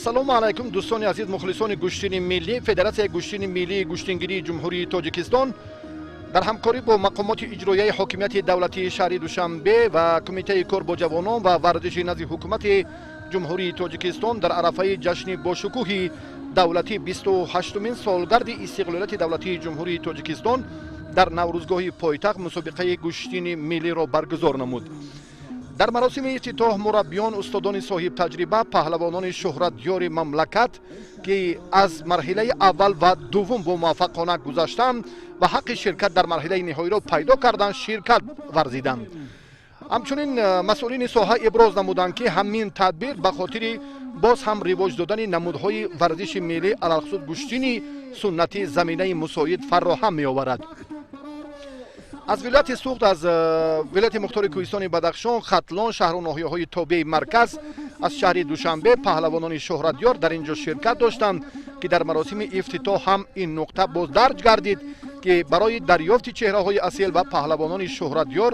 Ассалому алайкум, дӯстони азиз, мухлисони гӯштини миллӣ. Федератсияи гӯштини миллии гӯштингирии Ҷумҳурии Тоҷикистон дар ҳамкорӣ бо мақомоти иҷроияи ҳокимияти давлатии шаҳри Душанбе ва Кумитаи кор бо ҷавонон ва варзиши назди ҳукумати Ҷумҳурии Тоҷикистон дар арафаи ҷашни бошукӯҳи давлатӣ, 28-умин солгарди истиқлолияти давлатии Ҷумҳурии Тоҷикистон, дар Наврӯзгоҳи пойтахт мусобиқаи гӯштини миллиро баргузор намуд. Дар маросими ифтитоҳ мураббиён, устодони соҳибтаҷриба, паҳлавонони шӯҳратёри мамлакат, ки аз марҳилаи аввал ва дуввум бомуваффақона гузаштанд ва ҳаққи ширкат дар марҳилаи ниҳоиро пайдо карданд, ширкат варзиданд. Ҳамчунин масъулини соҳа иброз намуданд, ки ҳамин тадбир ба хотири боз ҳам ривоҷ додани намудҳои варзиши миллӣ, алалхусус гӯштини суннатӣ, заминаи мусоид фароҳам меоварад. Аз вилояти Суғд, аз вилояти мухтори кӯҳистони Бадахшон, Хатлон, шаҳру ноҳияҳои тобеи марказ, аз шаҳри Душанбе паҳлавонони шӯҳратёр дар ин ҷо ширкат доштанд, ки дар маросими ифтитоҳ ҳам ин нуқта боз дарҷ гардид, ки барои дарёфти чеҳраҳои асил ва паҳлавонони шӯҳратёр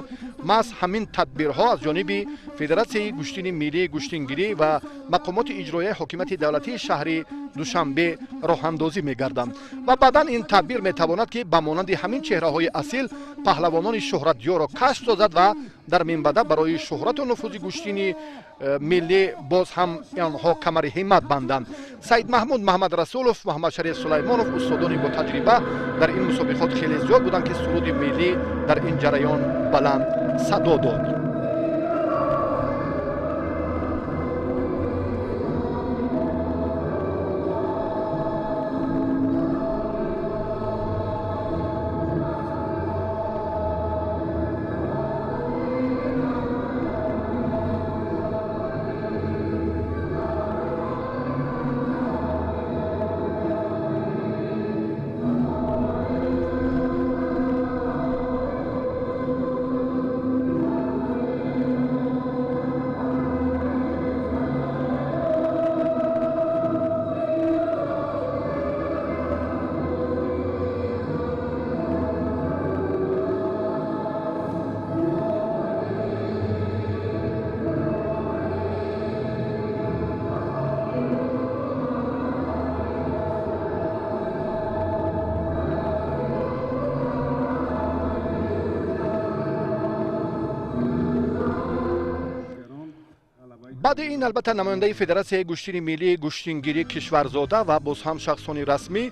маҳз ҳамин тадбирҳо аз ҷониби Федератсияи гӯштини миллии гӯштингирӣ ва мақомоти иҷроияи ҳокимияти давлатии шаҳри Душанбе роҳандозӣ мегарданд ва баъдан ин тадбир метавонад, ки ба монанди ҳамин чеҳраҳои асил паҳлавонони шӯҳратёрро кашф созад ва дар минбаъда барои шӯҳрату нуфузи гӯштини миллӣ боз ҳам онҳо камари ҳиммат банданд. Саид Маҳмуд Маҳмадрасулов, Муҳаммадшариф Сулаймонов, устодони ботаҷриба дар ин мусобиқот хеле зиёд буданд, ки суруди миллӣ дар ин ҷараён баланд садо дод. Баъди ин, албатта, намояндаи Федератсияи гӯштини миллии гӯштингирӣ Кишварзода ва боз ҳам шахсони расмӣ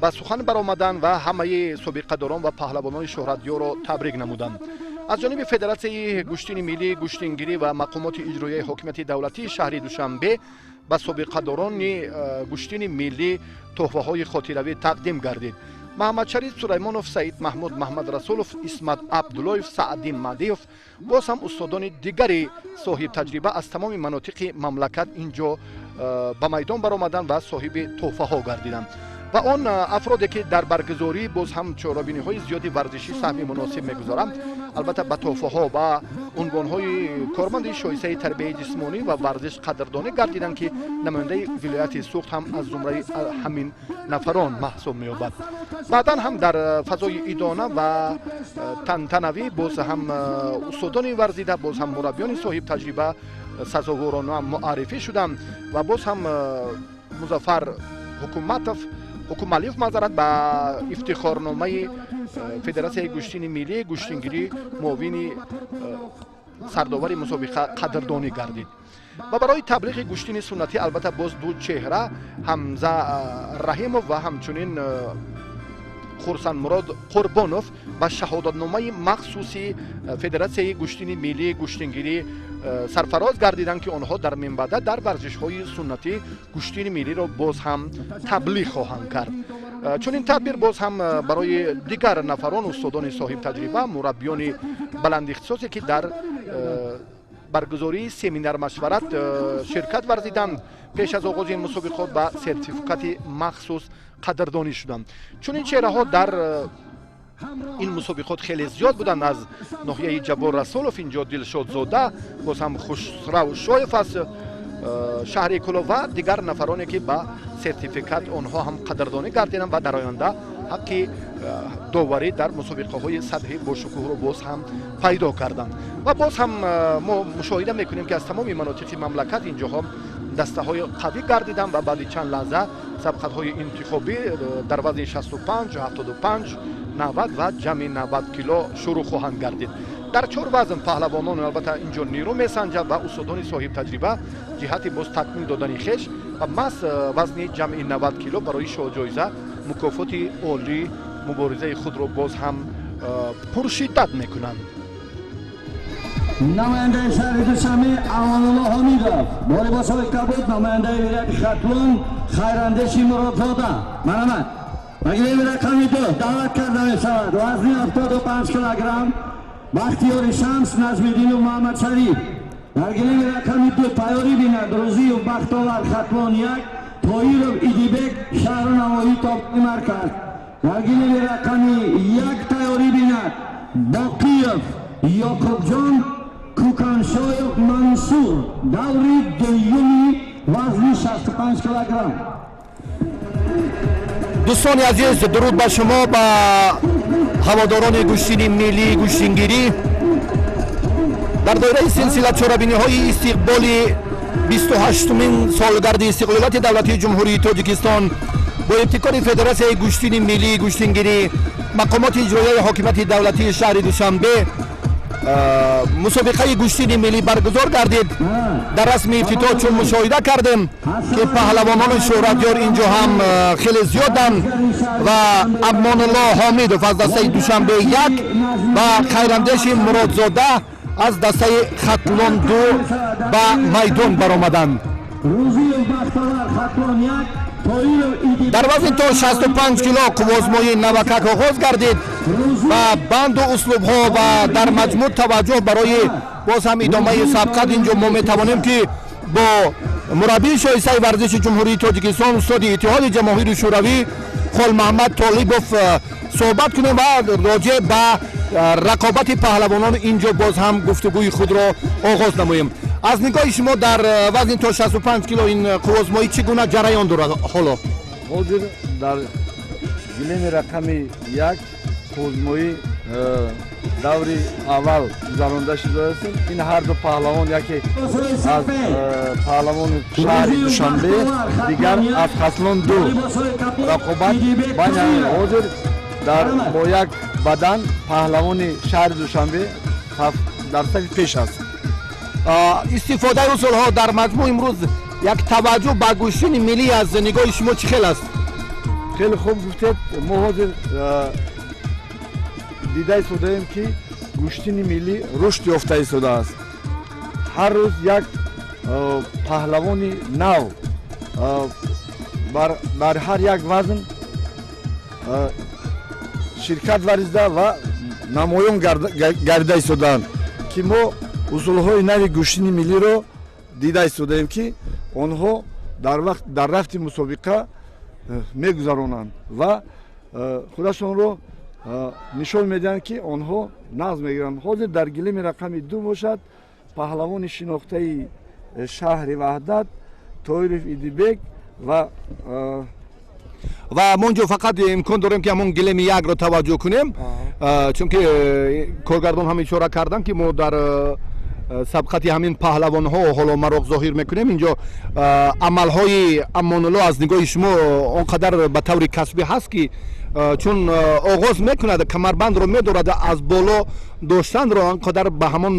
ба сухан баромаданд ва ҳамаи собиқадорон ва паҳлавонони шӯҳратёрро табрик намуданд. Аз ҷониби Федератсияи гӯштини миллии гӯштингирӣ ва мақомоти иҷроияи ҳокимияти давлатии шаҳри Душанбе ба собиқадорони гӯштини миллӣ тӯҳфаҳои хотиравӣ тақдим гардид. Маҳаммадшариф Сулаймонов, Саид Маҳмуд Маҳмадрасулов, Исмат Абдуллоев, Саъдин Маҳдиев, боз ҳам устодони дигари соҳибтаҷриба аз тамоми манотиқи мамлакат ин ҷо ба майдон баромаданд ва соҳиби тӯҳфаҳо гардиданд. Ва он афроде, ки дар баргузорӣ боз ҳам чорабиниҳои зиёди варзишӣ саҳми муносиб мегузоранд, албатта, ба тӯҳфаҳо, ба унвонҳои корманди шоистаи тарбияи ҷисмонӣ ва варзиш қадрдонӣ гардиданд, ки намояндаи вилояти Суғд ҳам аз зумраи ҳамин нафарон маҳсуб меёбад. Баъдан ҳам дар фазои идона ва тантанавӣ боз ҳам устодони варзида, боз ҳам мураббиёни соҳибтаҷриба сазоворона муаррифӣ шуданд ва боз ҳам Музаффар Ҳукуматов, Ҳукумалиев, маъзарат, ба ифтихорномаи Федератсияи гӯштини миллии гӯштингирӣ, муовини сардовари мусобиқа қадрдонӣ гардид. Ва барои таблиғи гӯштини суннатӣ, албатта, боз ду чеҳра, Ҳамза Раҳимов ва ҳамчунин Хурсандмурод Қурбонов, ба шаҳодатномаи махсуси Федератсияи гӯштини миллии гӯштингирӣ сарфароз гардиданд, ки онҳо дар минбаъда дар варзишҳои суннатӣ гӯштини миллиро боз ҳам таблиғ хоҳанд кард. Чунин тадбир боз ҳам барои дигар нафарон, устодони соҳибтаҷриба, мураббиёни баландихтисосе, ки дар баргузории семинар машварат ширкат варзиданд, пеш аз оғози ин мусобиқот ба сертификати махсус қадрдонӣ шуданд. Чунин чеҳраҳо дар ин мусобиқот хеле зиёд буданд. Аз ноҳияи Ҷаббор Расулов инҷо Дилшодзода, боз ҳам Хушрав Шоев аз шаҳри Кӯлоб ва дигар нафароне, ки ба сертификат онҳо ҳам қадрдонӣ гардиданд ва дар оянда ҳаққи Доварӣ дар мусобиқаҳои сатҳи бошукӯҳро боз ҳам пайдо карданд ва боз ҳам мо мушоҳида мекунем, ки аз тамоми манотиқи мамлакат инҷоҳо дастаҳои қавӣ гардиданд ва баъди чанд лаҳза сабқатҳои интихобӣ дар вазни 65, 75, 90 ва ҷамъи 90 кило шурӯъ хоҳанд гардид. Дар чор вазн паҳлавонон албатта инҷо нерӯ месанҷад ва устодони соҳибтаҷриба ҷиҳати боз такмил додани хеш ва маҳз вазни ҷамъи 90 кило барои шоҳҷоиза, мукофоти олӣ, муборизаи худро боз ҳам пуршиддат мекунанд. Намояндаи шаҳри Душанбе Амонулло Ҳомидов бо либосҳои кабуд, намояндаи вилояти Хатлон Хайрандеши Муродзода. Марҳамат, ба гилеми рақами 2 даъват карда мешавад вазни 75 килограмм Бахтиёри Шамс Наҷмиддинов Муҳаммадшариф. Дар гилеми рақами 2 тайёрӣ бинад Рӯзиев Бахтовар, Хатлон 1, Тоиров Идибек, шаҳру навоҳии тобеи марказ. Дар гилеми рақами 1 тайёрӣ бинад Боқиев Ёқубҷон, Куканшоев Мансур, даври дуюми вазни 65 килограмм. Дӯстони азиз, дуруд ба шумо, ба ҳаводорони гӯштини миллии гӯштингирӣ. Дар доираи силсила чорабиниҳои истиқболи 28-умин солгарди истиқлолияти давлатии Ҷумҳурии Тоҷикистон бо ибтикори Федератсияи гӯштини миллии гӯштингирӣ, мақомоти иҷроияи ҳокимияти давлатии шаҳри Душанбе мусобиқаи гӯштини миллӣ баргузор гардид. Дар расми ифтитоҳ чун мушоҳида кардем, ки паҳлавонони шӯҳратёр инҷо ҳам хеле зиёданд ва Амонулло Ҳомидов аз дастаи Душанбе 1 ва Хайрандеши Муродзода аз дастаи Хатлон 2 ба майдон баромаданд. Рӯзиев Бахтовар, Хатлон 1, Тоиров Идибек. Дар вазни то 65 кило қуввозмоии навакак оғоз гардид ва банду услубҳо ва дар маҷмӯъ таваҷҷӯҳ барои боз ҳам идомаи сабқат. Инҷо мо метавонем, ки бо мураббии шоистаи варзиши Ҷумҳурии Тоҷикистон, устоди Иттиҳоди Ҷамоҳири Шӯравӣ Холмаҳмад Толибов суҳбат кунем ва роҷеъ ба рақобати паҳлавонон инҷо боз ҳам гуфтугӯи худро оғоз намоем. Аз нигоҳи шумо, дар вазни то 65 кило ин қуввозмоӣ чӣ гуна ҷараён дорад ҳоло? Ҳозир дар гилеми рақами 1 қуввозмоӣ даври аввал гузаронда шудааст. Ин ҳарду паҳлавон яке аз паҳлавони шаҳри Душанбе, дигар аз Хатлон 2. Рақобат байни ҳозир дар бо як бадан паҳлавони шаҳри Душанбе дар сафи пеш аст. Истифодаи усулҳо дар маҷмӯъ имрӯз як таваҷҷӯҳ ба гӯштини миллӣ аз нигоҳи шумо чӣ хел аст? Хеле хуб гуфтед. Мо ҳозир дида истодаем, ки гӯштини миллӣ рушд ёфта истодааст. Ҳар рӯз як паҳлавони нав бар ҳар як вазн ширкат варзида ва намоён гардида истодаанд, ки мо усулҳои нави гӯштини миллиро дида истодаем, ки онҳо дар вақт дар рафти мусобиқа мегузаронанд ва худашонро нишон медиҳанд, ки онҳо нағз мегиранд. Ҳозир дар гилеми рақами 2 бошад паҳлавони шинохтаи шаҳри Ваҳдат Тоиров Идибек ва Ва мо инҷо фақат имкон дорем, ки ҳамон гилеми 1-ро таваҷҷӯҳ кунем, чунки коргардон ҳам ишора карданд, ки мо дар сабқати ҳамин паҳлавонҳо ҳоло мароқ зоҳир мекунем. Инҷо амалҳои Амонулло аз нигоҳи шумо он қадар ба таври касбӣ ҳаст, ки чун оғоз мекунад, камарбандро медорад, аз боло доштанро он қадар ба ҳамон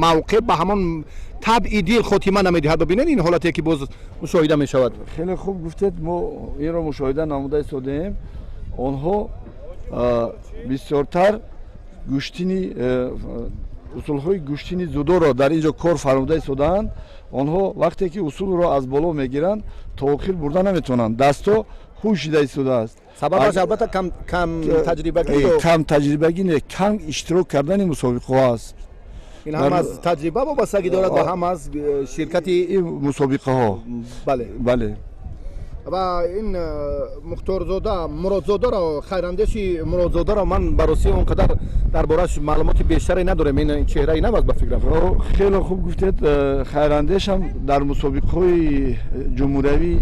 мавқеъ, ба ҳамон табъи дил хотима намедиҳад. Бибинед, ин ҳолате ки боз мушоҳида мешавад. Хеле хуб гуфтед. Мо инро мушоҳида намуда истодаем. Онҳо бисёртар гӯштини усулҳои гӯштини дзюдоро дар ин ҷо кор фармуда истодаанд. Онҳо вақте ки усулро аз боло мегиранд, то охир бурда наметавонанд, дастҳо хуш шида истодааст. Сабабаш албатта кам таҷрибагӣ. Кам таҷрибагӣ не, кам иштирок кардани мусобиқаҳо аст. Ин ҳам аз таҷриба вобастагӣ дорад ва ҳам аз ширкати мусобиқаҳо. Бале. Бале. Ва ин Мухторзода Муродзодаро, Хайрандеши Муродзодаро ман ба ростӣ он қадар дар борааш маълумоти бештаре надорем. Ин чеҳраи нав аст ба фикрам. Хеле хуб гуфтед. Хайрандешам дар мусобиқаҳои ҷумҳуриявии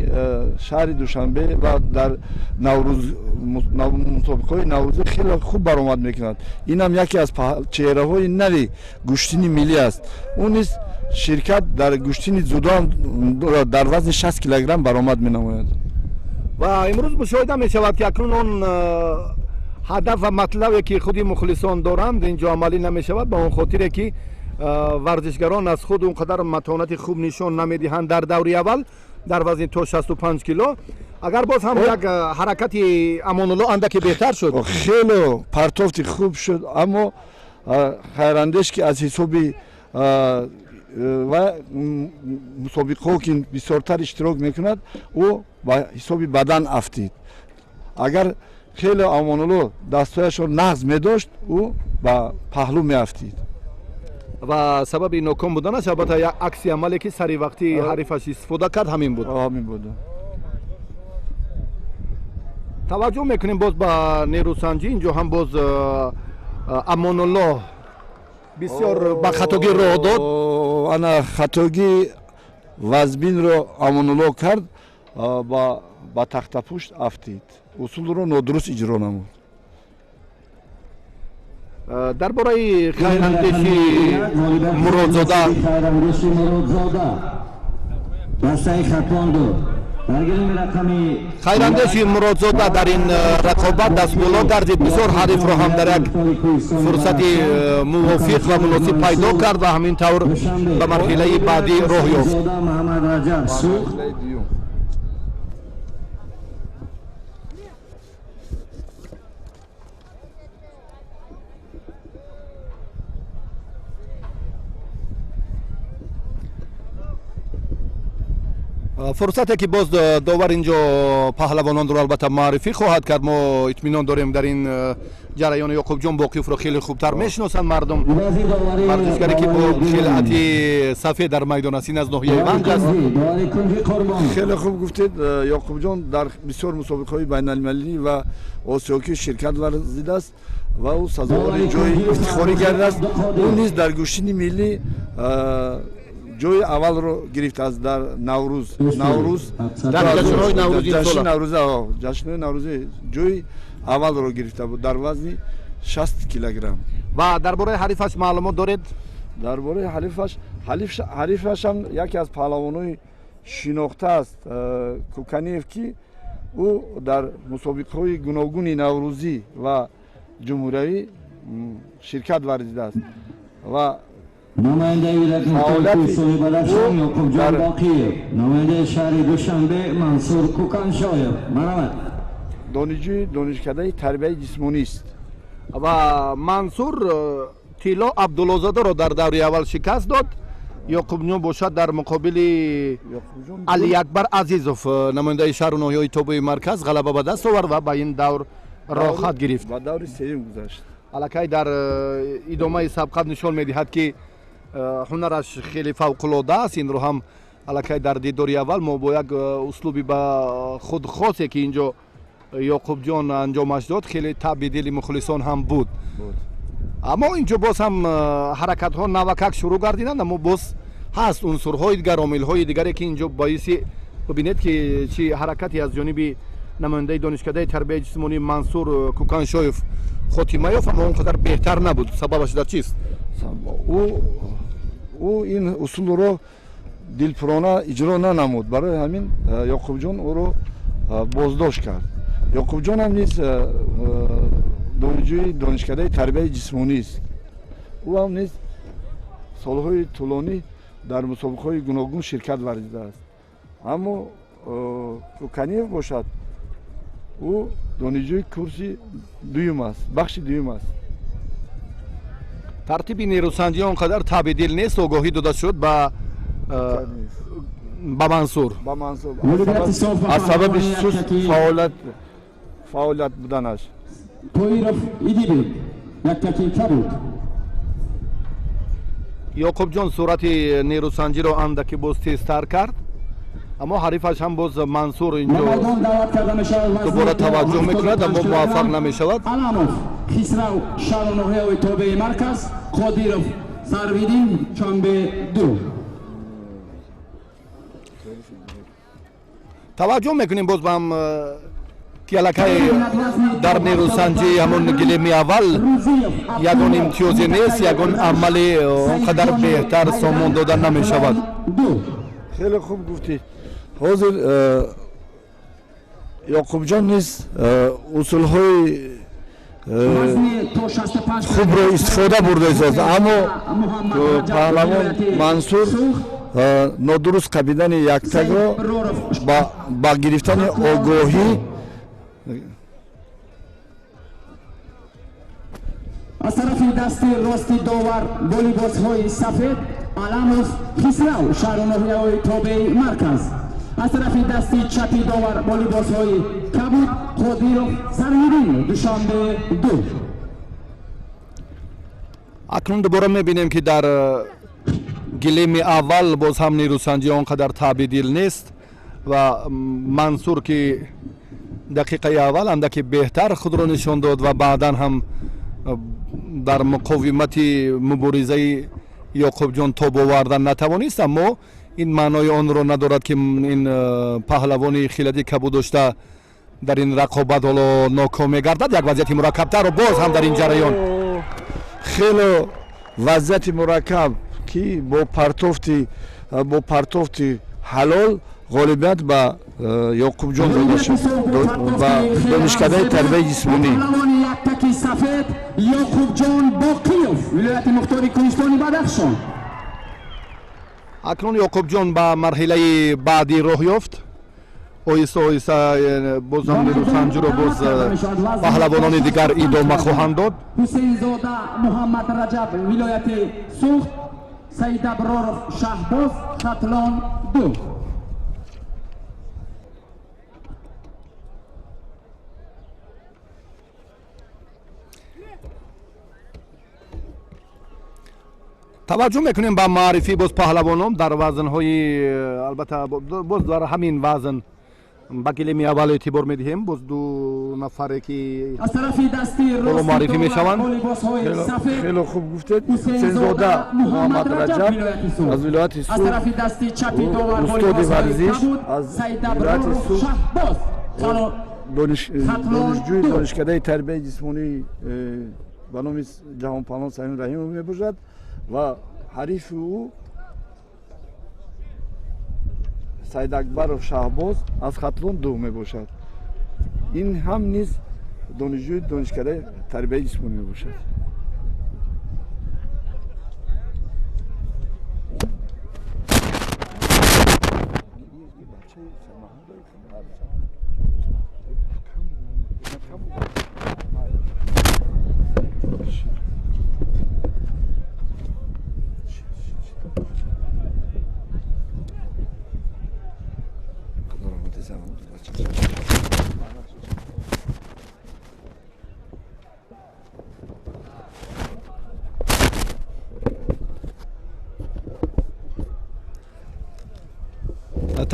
шаҳри Душанбе ва дар мусобиқаҳои наврӯзӣ хеле хуб баромад мекунад. Инам яке аз чеҳраҳои нави гӯштини миллӣ аст. Ӯ низ ширкат дар гӯштини дзюдо дар вазни 60 килограмм баромад менамояд. Ва имрӯз мушоҳида мешавад, ки акнун он ҳадаф ва матлабе, ки худи мухлисон доранд, ин ҷо амалӣ намешавад, ба он хотире ки варзишгарон аз худ он қадар матонати хуб нишон намедиҳанд дар даври аввал дар вазни то 65 кило. Агар боз ҳам як ҳаракати Амонулло андаке беҳтар шуд, хеле партофти хуб шуд, аммо Хайрандеш, ки аз ҳисоби ва мусобиқаҳо ки бисёртар иштирок мекунад, ӯ ба ҳисоби бадан афтид. Агар хеле Амонулло дастҳояшро нағз медошт, ӯ ба паҳлӯ меафтид. Ва сабаби ноком буданаш албатта як акси амале, ки сари вақти ҳарифаш истифода кард, ҳамин буд. Ҳамин буд. Таваҷҷӯҳ мекунем боз ба нерӯсанҷӣ. Инҷо ҳам боз Амонулло бисёр ба хатогӣ роҳ дод. Ана хатогӣ вазбинро Амонулло кард, ба тахтапушт афтид, усулро нодуруст иҷро намуд. Дар бораи Хайрандеши Муродзода, Хайрандеши Муродзода, дастаи Хатлон ду, дар гилими рақами Хайрандеши Муродзода дар ин рақобат дастболо гардид, бисёр ҳарифро ҳам дар як фурсати мувофиқ ва муносиб пайдо кард ва ҳамин тавр ба марҳилаи баъдӣ роҳ ёфт. Маҳаммад Раҷаб, Суғд. Фурсате ки боз довар инҷо паҳлавононро албатта муаррифӣ хоҳад кард, мо итминон дорем, дар ин ҷараён Ёқубҷон Боқиевро хеле хубтар мешиносанд мардум. Варзишгаре ки бо хилъати сафед дар майдон аст, ин аз ноҳияи Ванҷ аст. Хеле хуб гуфтед. Ёқубҷон дар бисёр мусобиқаҳои байналмилалӣ ва осиёкӣ ширкат варзидааст ва ӯ сазовори ҷои ифтихорӣ гардидааст. Ӯ низ дар гӯштини миллӣ ҷои аввалро гирифтааст дар Наврӯз, Наврӯз дар ҷашнҳои наврӯзи. Ҷашни наврӯза, ҷашнҳои наврӯзӣ ҷои аввалро гирифта буд дар вазни 60 килограмм. Ва дар бораи ҳарифаш маълумот доред? Дар бораи ҳарифаш, ҳарифашам яке аз паҳлавонои шинохта аст, Куканиев, ки ӯ дар мусобиқаҳои гуногуни наврӯзӣ ва ҷумҳуриявӣ ширкат варзидааст ва намояндаи вилояти кӯҳистони Бадахшон Ёқубҷон Боқиев, намояндаи шаҳри Душанбе Мансур Кӯканшоев, марҳамат. Донишҷӯи донишкадаи тарбияи ҷисмонист. Ва Мансур Тилло Абдуллозодаро дар даври аввал шикаст дод. Ёқубҷон бошад, дар муқобили Алиакбар Азизов, намояндаи шаҳру ноҳияҳои тобеи марказ, ғалаба ба даст овард ва ба ин давр роҳхат гирифт. Ба даври сеюм гузашт. Аллакай дар идомаи сабқат нишон медиҳад, ки ҳунараш хеле фавқулода аст. Инро ҳам аллакай дар дидори аввал мо бо як услуби ба худ хосе, ки инҷо Ёқубҷон анҷомаш дод, хеле таъби дили мухлисон ҳам буд. Аммо инҷо боз ҳам ҳаракатҳо навакак шурӯъ гардиданд, аммо боз ҳаст унсурҳои дигар, омилҳои дигаре, ки инҷо боиси, бибинед, ки чӣ ҳаракате аз ҷониби намояндаи донишкадаи тарбияи ҷисмонӣ Мансур Кӯканшоев хотима ёфт, аммо он қадар беҳтар набуд. Сабабаш дар чист? Ӯ ин усулро дилпурона иҷро нанамуд, барои ҳамин Ёқубҷон ӯро боздошт кард. Ёқубҷонам низ донишҷӯи донишкадаи тарбияи ҷисмонист. Ӯ ҳам низ солҳои тӯлонӣ дар мусобиқаҳои гуногун ширкат варзидааст, аммо Кӯканиев бошад, ӯ донишҷӯи курси дуюм аст, бахши дуюм аст. Тартиби нерӯсанҷӣ он қадар таъби дил нест. Огоҳӣ дода шуд ба Мансур. Ба Мансур аз сабаби суст фаъолият буданаш. Тоиров Идибек, яктаки кабуд. Ёқубҷон суръати нерӯсанҷиро андаке боз тезтар кард. Аммо ҳарифаш ҳам боз Мансур инҷо дубора таваҷҷӯҳ мекунад, аммо муваффақ намешавад. Аламов Хисрав, шаҳру ноҳияҳои тобеи марказ, Қодиров Сарвиддин, Душанбе 2. Таваҷҷӯҳ мекунем боз ба ҳам ки аллакай дар нерӯсанҷии ҳамон гилеми аввал ягон имтиёзе нест, ягон амали он қадар беҳтар сомон дода намешавад. Хеле хуб гуфтӣ. Ҳозир Ёқубҷон низ усулҳои хубро истифода бурда истодааст, аммо паҳлавон Мансур нодуруст қабидани яктагро ба гирифтани огоҳӣ аз тарафи дасти рости довар бо либосҳои сафед Аламов Хисрав, шаҳру ноҳияҳои тобеи марказ, аз тарафи дасти чапи довар бо либосҳои кабуд Қодиров Сарвиддин, Душанбе 2. Акнун дубора мебинем, ки дар гилеми аввал боз ҳам нерӯсанҷӣ он қадар таъби дил нест ва Мансур, ки дақиқаи аввал андаке беҳтар худро нишон дод ва баъдан ҳам дар муқовимати муборизаи Ёқубҷон тоб овардан натавонист, аммо ин маънои онро надорад, ки ин паҳлавони хилати кабуд дошта дар ин рақобат ҳоло ноком мегардад. Як вазъияти мураккабтарро боз ҳам дар ин ҷараён. Хело вазъияти мураккаб, ки бо партофти ҳалол ғолибият ба Ёқубҷон дода шуд, ба донишкадаи тарбияи ҷисмонӣ. Паҳлавони яктаки сафед Ёқубҷон Боқиёв, вилояти мухтори Кӯҳистони Бадахшон. Акнун Ёқубҷон ба марҳилаи баъдӣ роҳ ёфт. Оҳиста оҳиста боз ҳам нерӯсанҷиро боз паҳлавонони дигар идома хоҳанд дод. Ҳусейнзода Муҳаммад Раҷаб, вилояти Суғд, Саидаброров Шаҳбоз, Хатлон 2. Таваҷҷӯҳ мекунем ба маърифӣ боз паҳлавонон дар вазнҳои, албатта, боз дар ҳамин вазн ба гилеми аввал эътибор медиҳем. Боз ду нафаре, ки аз тарафи дасти ҳоло муаррифӣ мешаванд. Хеле хуб гуфтед. Ҳусейнзода Муҳаммад Раҷаб аз вилояти аз тарафи дасти чапи довар устоди варзиш аз вилояти Суғд, донишҷӯи донишкадаи тарбияи ҷисмонӣ ба номи Ҷаҳонпаҳлавон Самим Раҳимов мебошад ва ҳарифи ӯ Саидакбаров Шаҳбоз аз Хатлон 2 мебошад. Ин ҳам низ донишҷӯи донишкадаи тарбияи ҷисмонӣ мебошад.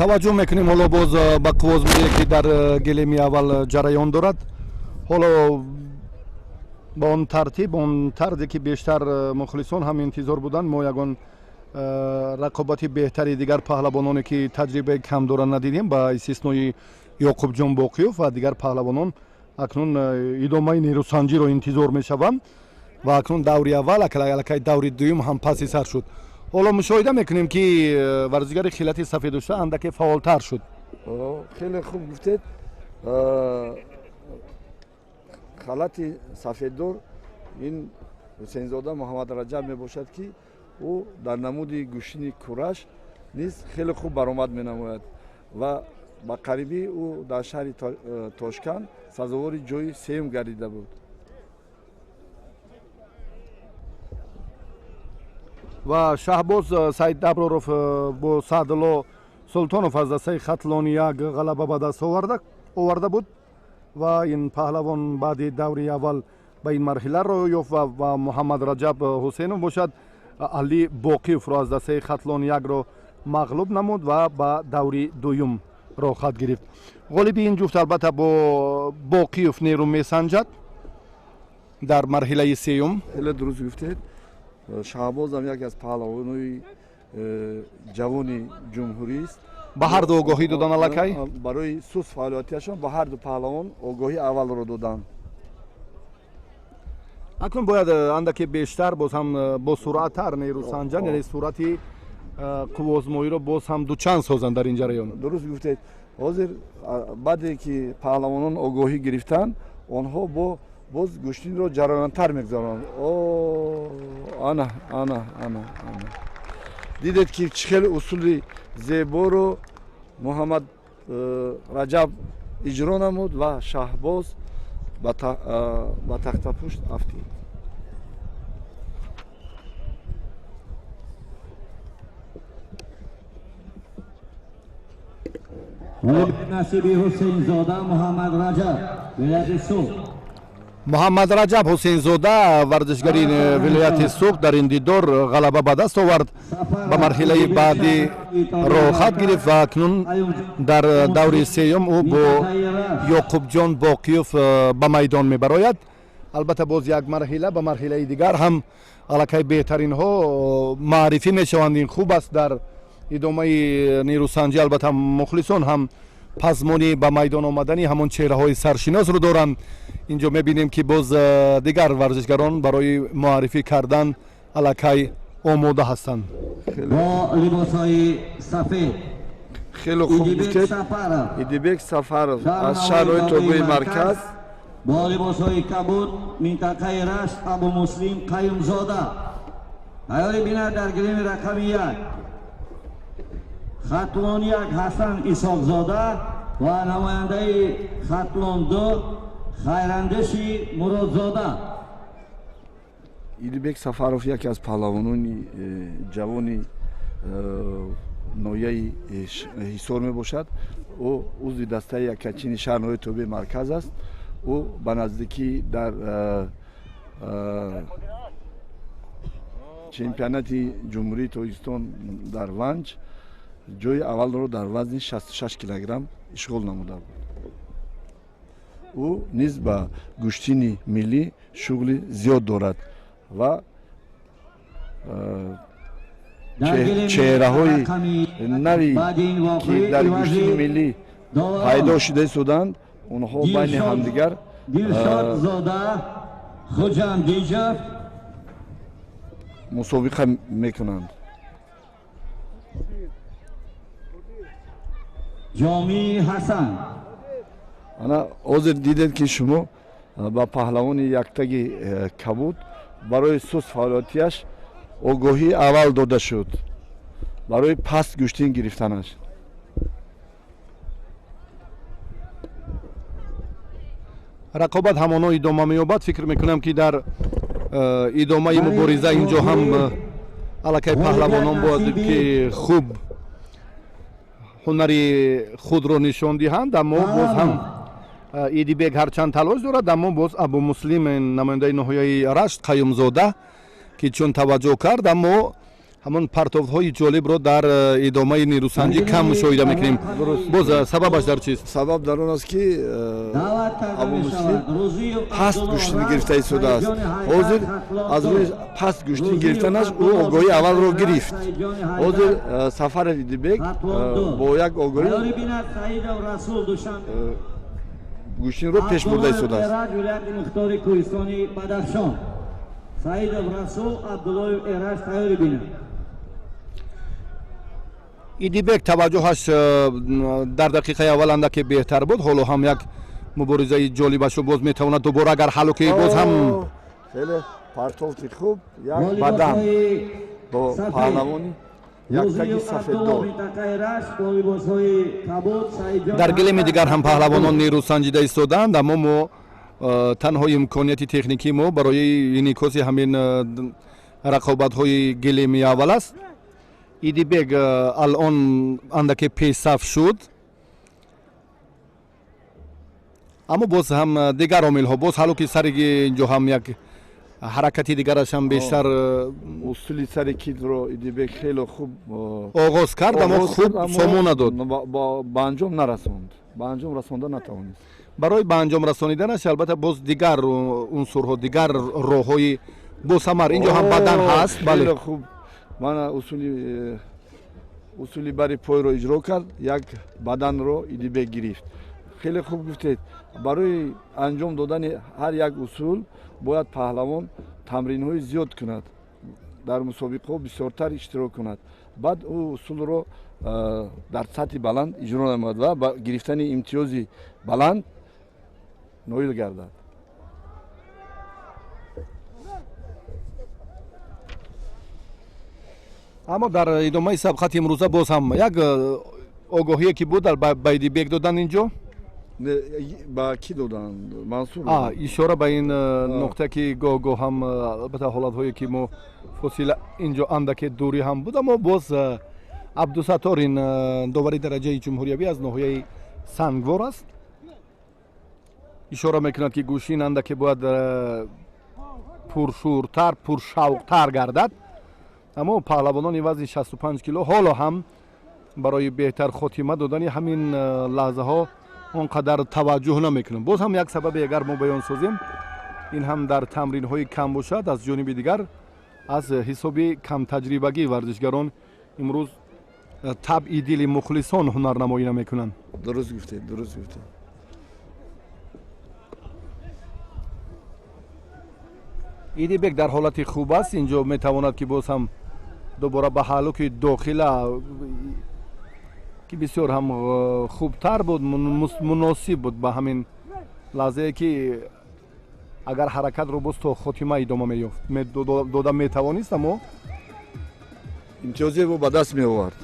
Таваҷҷӯҳ мекунем ҳоло боз ба қуввозмое, ки дар гилеми аввал ҷараён дорад. Ҳоло ба он тартиб, он тарзе, ки бештар мухлисон ҳам интизор буданд, мо ягон рақобати беҳтари дигар паҳлавононе, ки таҷрибаи кам доранд, надидем, ба истиснои Ёқубҷон Боқиёв, ва дигар паҳлавонон акнун идомаи нерӯсанҷиро интизор мешаванд. Ва акнун даври аввал, аллакай даври дуюм ҳам паси сар шуд. Ҳоло мушоҳида мекунем, ки варзишгари хилати сафед дошта андаке фаъолтар шуд. Хеле хуб гуфтед. Халати сафеддор ин Ҳусейнзода Муҳаммад Раҷаб мебошад, ки ӯ дар намуди гӯштини кураш низ хеле хуб баромад менамояд ва ба қарибӣ ӯ дар шаҳри Тошканд сазовори ҷои сеюм гардида буд. Ва Шаҳбоз Саидаброров бо Саъдулло Султонов аз дастаи Хатлони 1 ғалаба ба даст оварда буд ва ин паҳлавон баъди даври аввал ба ин марҳила роҳ ёфт ва Муҳаммад Раҷаб Ҳусейнов бошад, Али Боқиевро аз дастаи Хатлони 1-ро Мағлуб намуд ва ба даври дуюм роҳхат гирифт. Ғолиби ин ҷуфт албатта бо Боқиев нерӯ месанҷад дар марҳилаи сеюм. Хеле дуруст гуфтед. Шаҳбозам яке аз паҳлавонои ҷавони ҷумҳурист. Ба ҳар ду огоҳӣ додан аллакай? Барои суст фаъолиятиашон ба ҳар ду паҳлавон огоҳии аввалро доданд. Акнун бояд андаке бештар, боз ҳам бо суръаттар нерӯ санҷанд, яъне суръати қувваозмоиро боз ҳам дучанд созанд дар ин ҷараён. Дуруст гуфтед. Ҳозир баъде ки паҳлавонон огоҳӣ гирифтанд, онҳо бо боз гӯштинро ҷараёнтар мегузаронанд. Ана, ана, ана, ана, дидед ки чӣ хеле усули зеборо Муҳаммад Раҷаб иҷро намуд ва Шаҳбоз ба тахтапушт афтид. Насиби Ҳусейнзода Муҳаммад Раҷаб, вилояти Суғд. Муҳаммад Раҷаб Ҳусейнзода, варзишгари вилояти Суғд, дар ин дидор ғалаба ба даст овард, ба марҳилаи баъдӣ роҳхат гирифт ва акнун дар даври сеюм ӯ бо Ёқубҷон Боқиев ба майдон мебарояд. Албатта, боз як марҳила ба марҳилаи дигар ҳам аллакай беҳтаринҳо маърифӣ мешаванд. Ин хуб аст дар идомаи нерӯсанҷӣ. Албатта, мухлисон ҳам пазмони ба майдон омадани ҳамон чеҳраҳои саршиносро доранд. Инҷо мебинем, ки боз дигар варзишгарон барои муаррифӣ кардан аллакай омода ҳастанд. Бо либосҳои сафед Хеле хуб гуфтед. Идибек Сафаров аз шаҳрҳои тобеи марказ. Бо либосҳои кабуд минтақаи Рашт Абумуслим Қаюмзода тайёрӣ бинад. Дар гилеми рақами 1 Хатлон 1 Ҳасан Исоқзода ва намояндаи Хатлон 2 Хайрандеши Муродзода. Идибек Сафаров яке аз паҳлавонони ҷавони ноҳияи Ҳисор мебошад. Ӯ узви дастаи яккачини шаҳр ноҳияи тобеи марказ аст. Ӯ ба наздикӣ дар чемпионати Ҷумҳурии Тоҷикистон дар Ванҷ ҷои аввалро дар вазни 66 килограмм ишғол намуда буд. Ӯ низ ба гӯштини миллӣ шуғли зиёд дорад ва чеҳраҳои нави, ки дар гӯштини миллӣ пайдо шуда истоданд, онҳо байни ҳамдигар Дилшодзода Хуҷандиҷов мусобиқа мекунанд. Ҷомии Ҳасан. Ана ҳозир дидед, ки шумо ба паҳлавони яктаги кабуд барои суст фаъолиятиаш огоҳии аввал дода шуд барои паст гӯштин гирифтанаш. Рақобат ҳамоно идома меёбад. Фикр мекунам, ки дар идомаи мубориза инҷо ҳам аллакай паҳлавонон бояд ки хуб ҳунари худро нишон диҳанд. Аммо боз ҳам Идибек ҳарчанд талош дорад, аммо боз Абумуслим, намояндаи ноҳияи Рашт, Қаюмзода, ки чун таваҷҷӯҳ кард, аммо ҳамон партовҳои ҷолибро дар идомаи нерӯсанҷӣ кам мушоҳида мекунем. Боз сабабаш дар чист? Сабаб дар он аст, ки Абумуслим паст гӯштин гирифта истодааст. Ҳозир аз рӯи паст гӯштин гирифтанаш ӯ огоҳии аввалро гирифт. Ҳозир Сафаров Идибек бо як огоҳӣ гӯштинро пеш бурда истодааст. Саидов Расул, Абдуллоев Эраш тайёрӣ бинад. Идибек таваҷҷӯҳаш дар дақиқаи аввал андаке беҳтар буд. Ҳоло ҳам як муборизаи ҷолибашро боз метавонад дубора, агар ҳалло ки боз ҳам Хеле партовти хуб, як бадан бо паҳлавони яктаги сафеддор. Дар гилеми дигар ҳам паҳлавонон нерӯ санҷида истодаанд, аммо мо танҳо имконияти техникии мо барои инъикоси ҳамин рақобатҳои гилеми аввал аст. Идибек алон андаке пешсаф шуд, аммо боз ҳам дигар омилҳо боз ҳалло ки сари инҷо ҳам як Ҳаракати дигараш ҳам бештар усули сари китро Идибек хеле хуб оғоз кард, аммо хуб сомон надод, ба анҷом нарасонд, ба анҷом расонда натавонист. Барои ба анҷом расониданаш албатта боз дигар унсурҳо, дигар роҳҳои босамар инҷо ҳам бадан ҳаст. Бале, хеле хуб мана усули бари пойро иҷро кард, як баданро Идибек гирифт. Хеле хуб гуфтед, барои анҷом додани ҳар як усул бояд паҳлавон тамринҳои зиёд кунад, дар мусобиқаҳо бисёртар иштирок кунад, баъд ӯ усулро дар сатҳи баланд иҷро намояд ва ба гирифтани имтиёзи баланд ноил гардад. Аммо дар идомаи сабқати имрӯза боз ҳам як огоҳие ки буд ба Идибек додан инҷо. Ба кӣ доданд? Мансур. Ишора ба ин нуқта ки гоҳ-гоҳ ҳам албатта ҳолатҳое ки мо фосила инҷо андаке дурӣ ҳам буд, аммо боз Абдусаттор ин довари дараҷаи ҷумҳуриявӣ аз ноҳияи Сангвор аст, ишора мекунад ки гӯшин андаке бояд пуршӯртар, пуршавқтар гардад. Аммо паҳлавонони вазни 65 кило ҳоло ҳам барои беҳтар хотима додани ҳамин лаҳзаҳо он қадар таваҷҷӯҳ намекунанд. Боз ҳам як сабабе агар мо баён созем, ин ҳам дар тамринҳои кам бошад, аз ҷониби дигар аз ҳисоби камтаҷрибагии варзишгарон имрӯз табъи дили мухлисон ҳунарнамоӣ намекунанд. Дуруст гуфтед, дуруст гуфтед. Идибек дар ҳолати хуб аст, инҷо метавонад ки боз ҳам дубора ба ҳалуки дохила ки бисёр ҳам хубтар буд, муносиб буд ба ҳамин лаҳзае ки агар ҳаракатро боз то хотима идома меёфт, дода метавонист, аммо имтиёзеро ба даст меовард.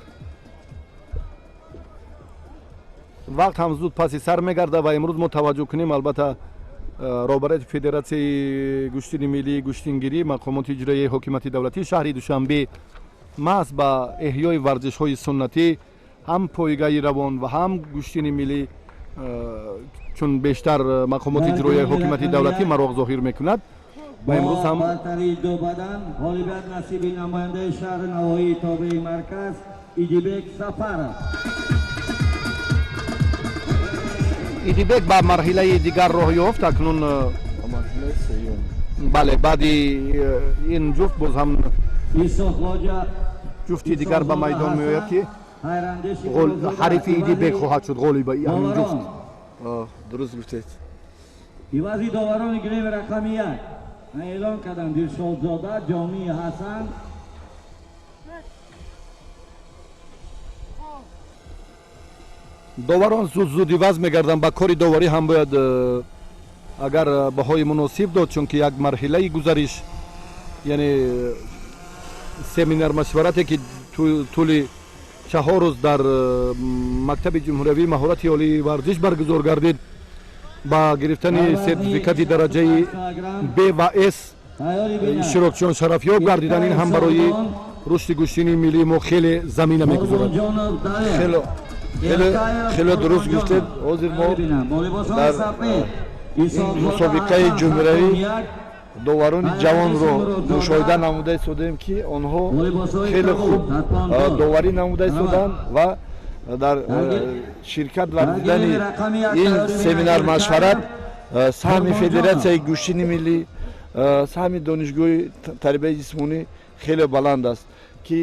Вақт ҳам зуд паси сар мегардад ва имрӯз мо таваҷҷӯҳ кунем албатта роҳбарияти Федератсияи гӯштини миллии гӯштингирӣ, мақомоти иҷроияи ҳокимияти давлатии шаҳри Душанбе маҳз ба эҳёи варзишҳои суннатӣ ҳам пойгаи равон ва ҳам гӯштини миллӣ, чун бештар мақомоти иҷроияи ҳокимияти давлатӣ мароқ зоҳир мекунад ва имрӯз ҳам бартарии ду бадан ғолибият насиби намояндаи шаҳри Навоии тобеи марказ Идибек Сафаров. Идибек ба марҳилаи дигар роҳ ёфт, акнун бале, баъди ин ҷуфт боз ҳам ҷуфти дигар ба майдон меояд ки ҳарифи Идибек хоҳад шуд, ғолиба ҳамин ҷуфт. Дуруст гуфтед. Ивази доварони гилеми рақами як ман эълон кардам: Дилшодзода Ҷомии Ҳасан, Доварон зуд-зуд иваз мегарданд, ба кори доварӣ ҳам бояд агар баҳои муносиб дод, чунки як марҳилаи гузариш, яъне семинар машварате ки тӯли 4 рӯз дар мактаби ҷумҳуриявии маҳорати олии варзиш баргузор гардид, ба гирифтани сертификати дараҷаи Б ва С иштирокчиён шарафёб гардиданд. Ин ҳам барои рушди гӯштини миллии мо хеле замина мегузорад. Хеле дуруст гуфтед. Ҳозир мо дар ин мусобиқаи ҷумҳуриявӣ доварони ҷавонро мушоҳида намуда истодаем ки онҳо хеле хуб доварӣ намуда истоданд ва дар ширкат варзидани ин семинар машварат саҳми Федератсияи гӯштини миллӣ, саҳми донишгоҳи тарбияи ҷисмонӣ хеле баланд аст ки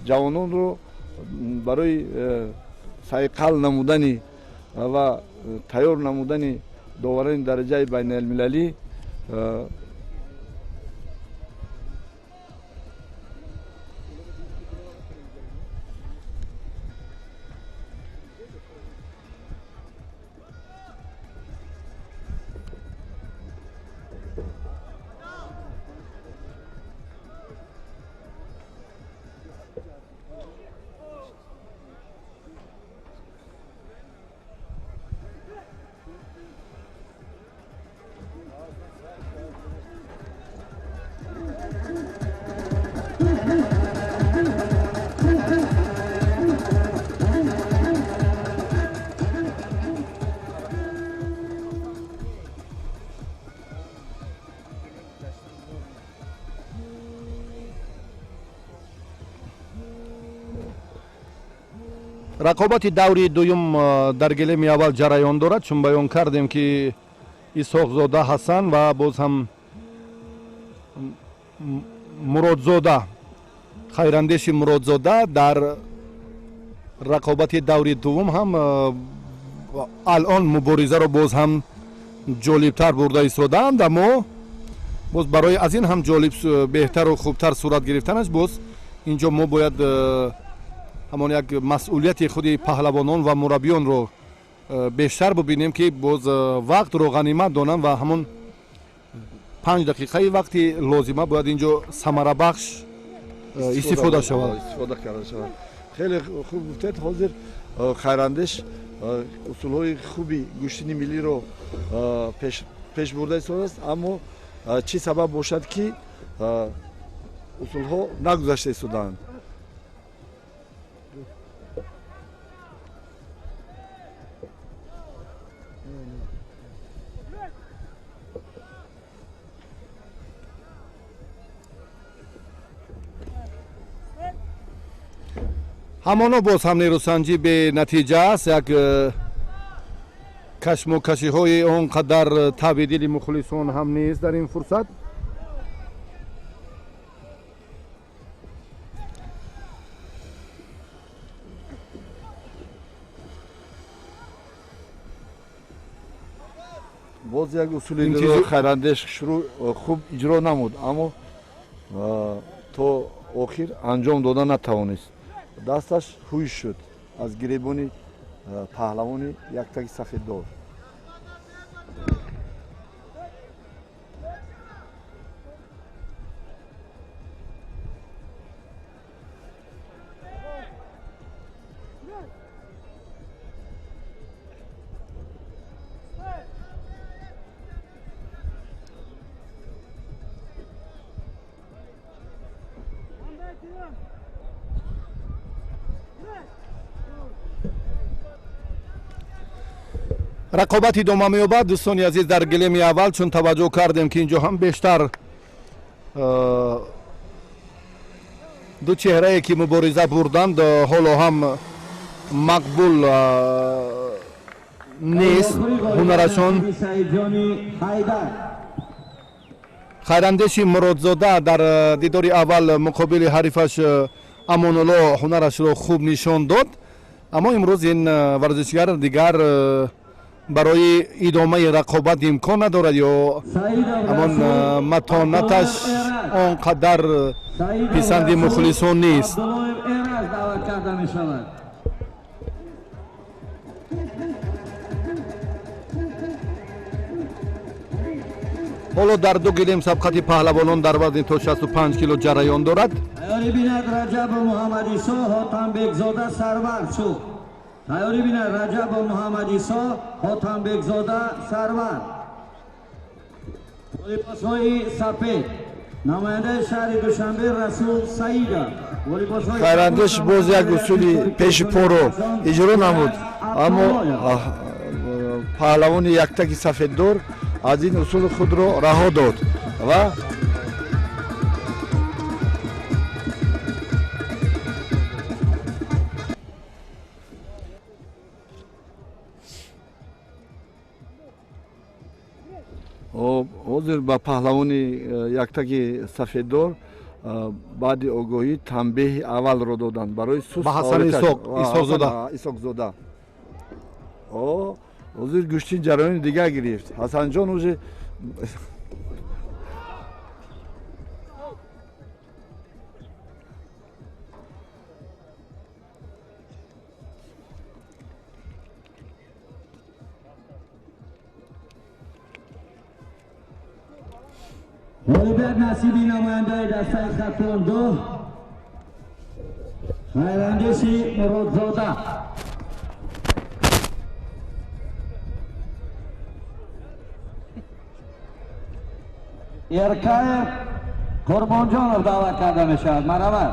ҷавононро барои сайқал намудани ва тайёр намудани доварони дараҷаи байналмилалӣ Рақобати даври дуюм дар гилеми аввал ҷараён дорад, чун баён кардем, ки Исҳоқзода Ҳасан ва боз ҳам Муродзода, Хайрандеши Муродзода дар рақобати даври дуввум ҳам алон муборизаро боз ҳам ҷолибтар бурда истодаанд, аммо боз барои аз ин ҳам ҷолиб, беҳтару хубтар сурат гирифтанаш боз инҷо мо бояд ҳамон як масъулияти худи паҳлавонон ва мураббиёнро бештар бубинем, ки боз вақтро ғанимат донанд ва ҳамон 5 дақиқаи вақти лозима бояд инҷо самарабахш истифода шавад. Истифода карда шавад. Хеле хуб гуфтед. Ҳозир Хайрандеш усулҳои хуби гӯштини миллиро пеш бурда истодааст, аммо чӣ сабаб бошад, ки усулҳо нагузашта истодаанд? Ҳамоно боз ҳам нерӯсанҷӣ бенатиҷа аст. Як кашмокашиҳои он қадар таби дили мухлисон ҳам нест дар ин фурсат. Боз як усули Хайрандеш шурӯъ хуб иҷро намуд, аммо то охир анҷом дода натавонист. Дасташ ҳуй шуд аз гиребони паҳлавони яктаги сафеддор. Рақобат идома меёбад, дӯстони азиз, дар гилеми аввал, чун таваҷҷӯҳ кардем, ки инҷо ҳам бештар ду чеҳрае, ки мубориза бурданд, ҳоло ҳам мақбул нест ҳунарашон. Хайрандеши Муродзода дар дидори аввал муқобили ҳарифаш Амонулло ҳунарашро хуб нишон дод, аммо имрӯз ин варзишгар дигар барои идомаи рақобат имкон надорад ё ҳамон матонаташ он қадар писанди мухлисон нест. Ҳоло дар ду гилем сабқати паҳлавонон дар вазни то 65 кило ҷараён дорад. Тайёрӣ бинад Раҷабу Муҳаммадисо, Ҳотамбекзода Сарвар шуд. Тайёрӣ бинад Раҷабу Муҳаммадисо, Ҳотамбекзода Сарвар. Либосҳои сафед намояндаи шаҳри Душанбе Расул Саидов. Хайрандеш боз як усули пеши поро иҷро намуд, аммо паҳлавони яктаки сафеддор аз ин усули худро раҳо дод ва ҳозир ба паҳлавони яктаки сафеддор баъди огоҳӣ танбеҳи аввалро доданд барои ба Ҳасан Исҳоқзода. Исҳоқзода. Ҳозир гӯштин ҷараёни дигар гирифт. Ҳасанҷон уже غالبیت نصیبی نماینده دسته хатлон ду Хайрандеши Муродзода. Эркаев Қурбонҷонов даъват карда мешавад. Марҳамат.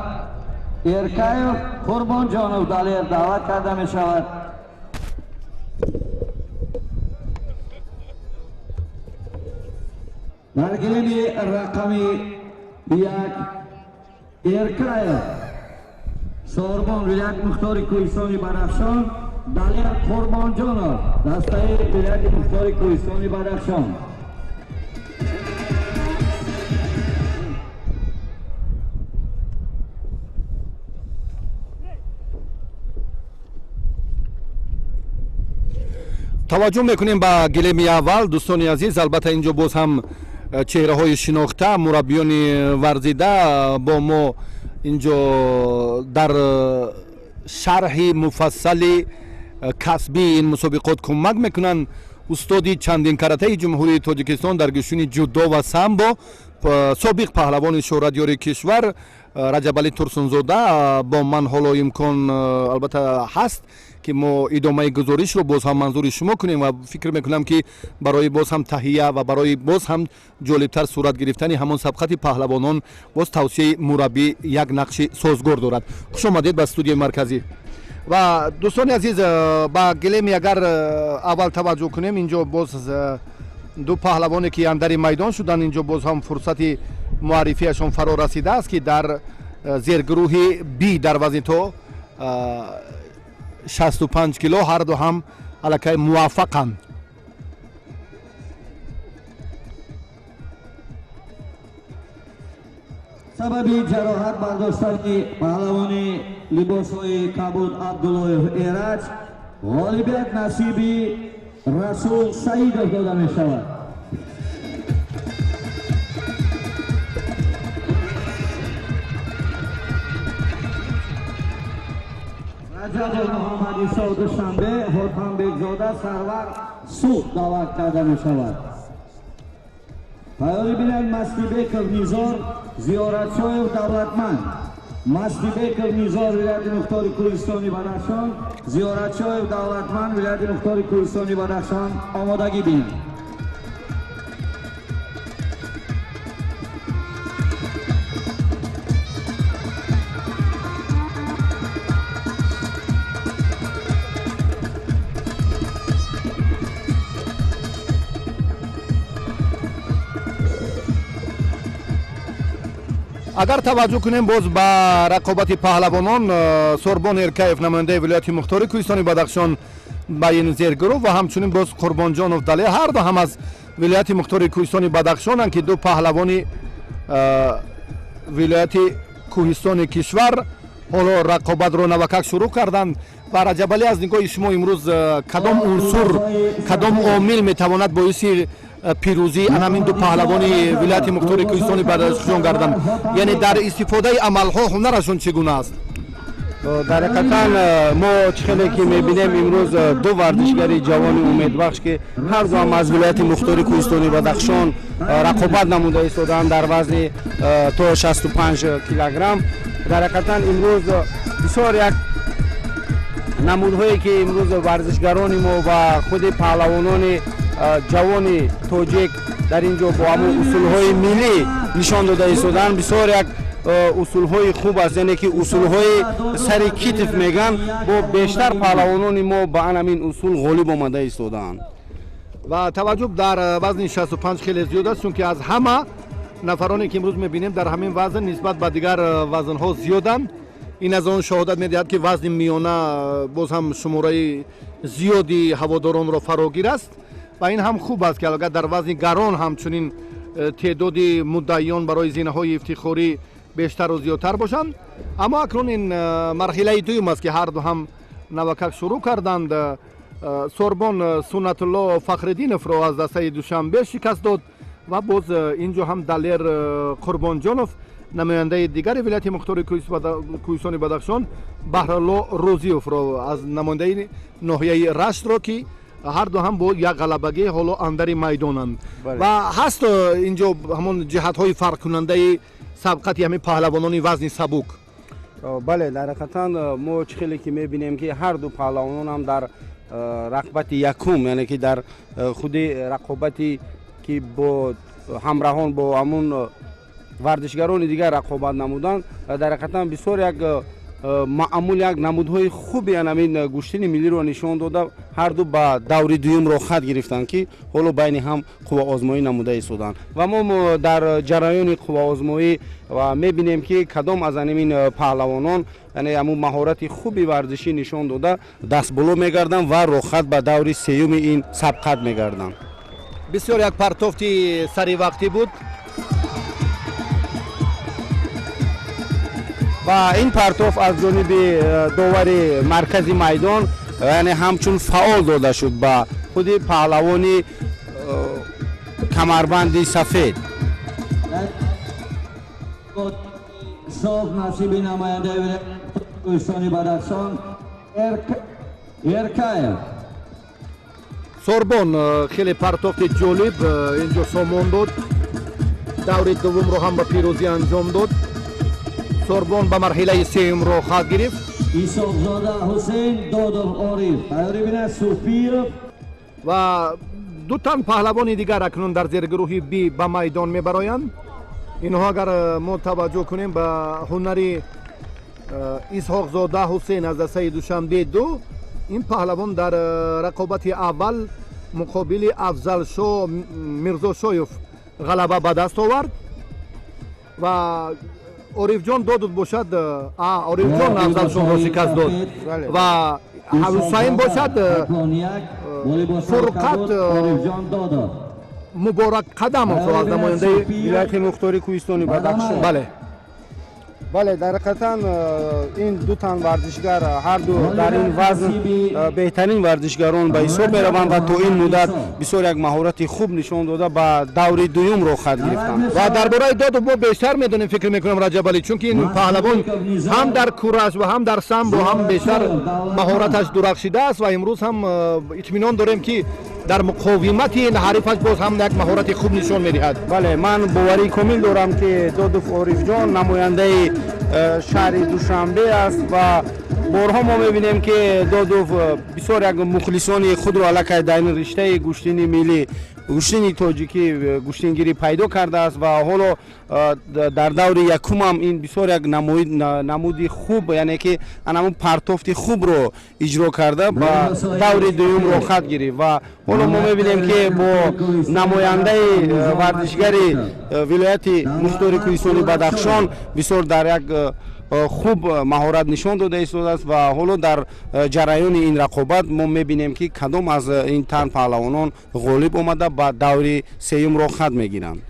Эркаев Қурбонҷонов Далер даъват карда мешавад. Дар гилеми рақами 1 Эркаев Сорбон, вилояти мухтори Кӯҳистони Бадахшон, Далер Қурбонҷонов, дастаи вилояти мухтори Кӯҳистони Бадахшон. Таваҷҷӯҳ мекунем ба гилеми аввал, дӯстони азиз. Албатта, инҷо боз ҳам чеҳраҳои шинохта, мураббиёни варзида бо мо инҷо дар шарҳи муфассали касбии ин мусобиқот кӯмак мекунанд. Устоди чандинкаратаи Ҷумҳурии Тоҷикистон дар гӯштини ҷудо ва самбо, собиқ паҳлавони шӯҳратёри кишвар Раҷабалӣ Турсунзода бо ман. Ҳоло имкон албатта ҳаст, ки мо идомаи гузоришро боз ҳам манзури шумо кунем ва фикр мекунам, ки барои боз ҳам таҳия ва барои боз ҳам ҷолибтар сурат гирифтани ҳамон сабқати паҳлавонон боз тавсияи мураббӣ як нақши созгор дорад. Хуш омадед ба студияи марказӣ. Ва дӯстони азиз, ба гилеми агар аввал таваҷҷӯҳ кунем, инҷо боз ду паҳлавоне, ки андари майдон шуданд, инҷо боз ҳам фурсати муаррифиашон фаро расидааст, ки дар зергурӯҳи би дар вазни то 65 кило ҳарду ҳам аллакай муваффақанд. Сабаби ҷароҳат бардоштани паҳлавони либосҳои кабуд Абдуллоев Эраҷ ғолибият насиби Расул Саидов дода мешавад. Раҷабов Муҳаммад Исо, Душанбе, Ҳотамбекзода Сарвар, Суғд даъват карда мешавад. Тайёрӣ бинанд Мастибеков Низор, Зиёратшоев Давлатманд. Мастибеков Низор, вилояти мухтори Кӯҳистони Бадахшон, Зиёратшоев Давлатманд, вилояти мухтори Кӯҳистони Бадахшон омодагӣ бинанд. Агар таваҷҷӯҳ кунем боз ба рақобати паҳлавонон, Сорбон Эркаев, намояндаи вилояти мухтори Кӯҳистони Бадахшон ба ин зергурӯҳ, ва ҳамчунин боз Қурбонҷонов Далер, ҳарду ҳам аз вилояти мухтори Кӯҳистони Бадахшонанд, ки ду паҳлавони вилояти кӯҳистони кишвар ҳоло рақобатро навакак шурӯъ карданд. Ва Раҷабалӣ, аз нигоҳи шумо имрӯз кадом унсур, кадом омил метавонад боиси пирӯзии анамин ду паҳлавони вилояти мухтори кӯҳистони Бадахшон гарданд? Яъне дар истифодаи амалҳо ҳунарашон чӣ гуна аст? Дар ҳақиқатан, мо чӣ хеле ки мебинем, имрӯз ду варзишгари ҷавони умедбахш, ки ҳарду ҳам аз вилояти мухтори кӯҳистони Бадахшон, рақобат намуда истодаанд дар вазни то 65 килограмм. Дар ҳақиқатан, имрӯз бисёр як намудҳое, ки имрӯз варзишгарони мо ва худи паҳлавонони ҷавони тоҷик дар ин ҷо бо ҳамон усулҳои миллӣ нишон дода истодаанд, бисёр як усулҳои хуб аст, яъне ки усулҳои сари китф меган, бо бештар паҳлавонони мо ба ан ҳамин усул ғолиб омада истодаанд. Ва таваҷҷӯҳ дар вазни 65 хеле зиёд аст, чунки аз ҳама нафароне, ки имрӯз мебинем, дар ҳамин вазн нисбат ба дигар вазнҳо зиёданд. Ин аз он шаҳодат медиҳад, ки вазни миёна боз ҳам шумораи зиёди ҳаводоронро фарогир аст. Ва ин ҳам хуб аст, ки агар дар вазни гарон ҳамчунин теъдоди муддаиён барои зинаҳои ифтихорӣ бештару зиёдтар бошанд. Аммо акнун ин марҳилаи дуюм аст, ки ҳарду ҳам навакак шурӯъ карданд. Сорбон Суннатулло Фахриддиновро аз дастаи Душанбе шикаст дод ва боз инҷо ҳам Далер Қурбонҷонов, намояндаи дигари вилояти мухтори кӯҳистони Бадахшон, Баҳролло Рӯзиевро аз намояндаи ноҳияи Раштро, ки ҳарду ҳам бо як ғалабагӣ ҳоло андари майдонанд. Ва ҳаст инҷо ҳамон ҷиҳатҳои фарқкунандаи сабқати ҳамин паҳлавонони вазни сабук? Бале, дар ҳақиқатан, мо чӣ хеле ки мебинем, ки ҳарду паҳлавононам дар рақбати якум, яъне ки дар худи рақобати, ки бо ҳамраҳон, бо ҳамун варзишгарони дигар рақобат намуданд, дар ҳақиқатан бисёр як Маъмул як намудҳои хуби анамин гӯштини миллиро нишон дода, ҳарду ба даври дуюм роҳхат гирифтанд, ки ҳоло байни ҳам қувваозмоӣ намуда истоданд. Ва мо дар ҷараёни қувваозмоӣ ва мебинем, ки кадом аз анамин паҳлавонон, яъне ҳамун маҳорати хуби варзишӣ нишон дода, дастболо мегарданд ва роҳхат ба даври сеюми ин сабқат мегарданд. Бисёр як партофти саривақтӣ буд. Ва ин партоф аз ҷониби довари маркази майдон, яъне ҳамчун фаъол дода шуд ба худи паҳлавони камарбанди сафед. Соф насиби намояндаи кӯҳистони Бадахшон Эркаев. Сорбон хеле партофти ҷолиб инҷо сомон дод. Даври дуввумро ҳам ба пирӯзӣ анҷом дод. Сорбон ба марҳилаи сеюм роҳхат гирифт. Исоқзода Ҳусейн, Додов Ориф. Тайёрӣ бинад Суфиев. Ва ду тан паҳлавони дигар акнун дар зергурӯҳи Би ба майдон мебароянд. Инҳо, агар мо таваҷҷӯҳ кунем ба ҳунари Исҳоқзода Ҳусейн аз дастаи Душанбе ду, ин паҳлавон дар рақобати аввал муқобили Афзалшо Мирзошоев ғалаба ба даст овард ва Орифҷон Додов бошад, Орифҷон Афзалшоҳро шикаст дод ва Ҳусайн бошад Фурқат Муборак Қадамовро аз намояндаи вилояти мухтори кӯҳистони Бадахшон. Бале. Бале, дар ҳақиқатан ин ду тан варзишгар ҳарду дар ин вазн беҳтарин варзишгарон ба ҳисоб мераванд ва то ин муддат бисёр як маҳорати хуб нишон дода, ба даври дуюм роҳхат гирифтанд. Ва дар бораи Додов мо бештар медонем, фикр мекунам, Раҷабалӣ, чунки ин паҳлавон ҳам дар кураш ва ҳам дар самбо ҳам бештар маҳораташ дурахшидааст ва имрӯз ҳам итминон дорем, ки дар муқовимати ин ҳарифаш боз ҳам як маҳорати хуб нишон медиҳад. Бале, ман боварии комил дорам, ки Додов Орифҷон намояндаи шаҳри Душанбе аст ва борҳо мо мебинем, ки Додов бисёр як мухлисони худро аллакай дар ин риштаи гӯштини миллӣ, гӯштини тоҷикӣ, гӯштингирӣ пайдо кардааст ва ҳоло дар даври якумам ин бисёр як намуди хуб, яъне ки анамун партофти хубро иҷро карда, ба даври дуюм роҳхат гирифт. Ва ҳоло мо мебинем, ки бо намояндаи варзишгари вилояти мухтори кӯҳистони Бадахшон бисёр дар як хуб маҳорат нишон дода истодааст ва ҳоло дар ҷараёни ин рақобат мо мебинем, ки кадом аз ин тан паҳлавонон ғолиб омада, ба даври сеюм роҳхат мегиранд.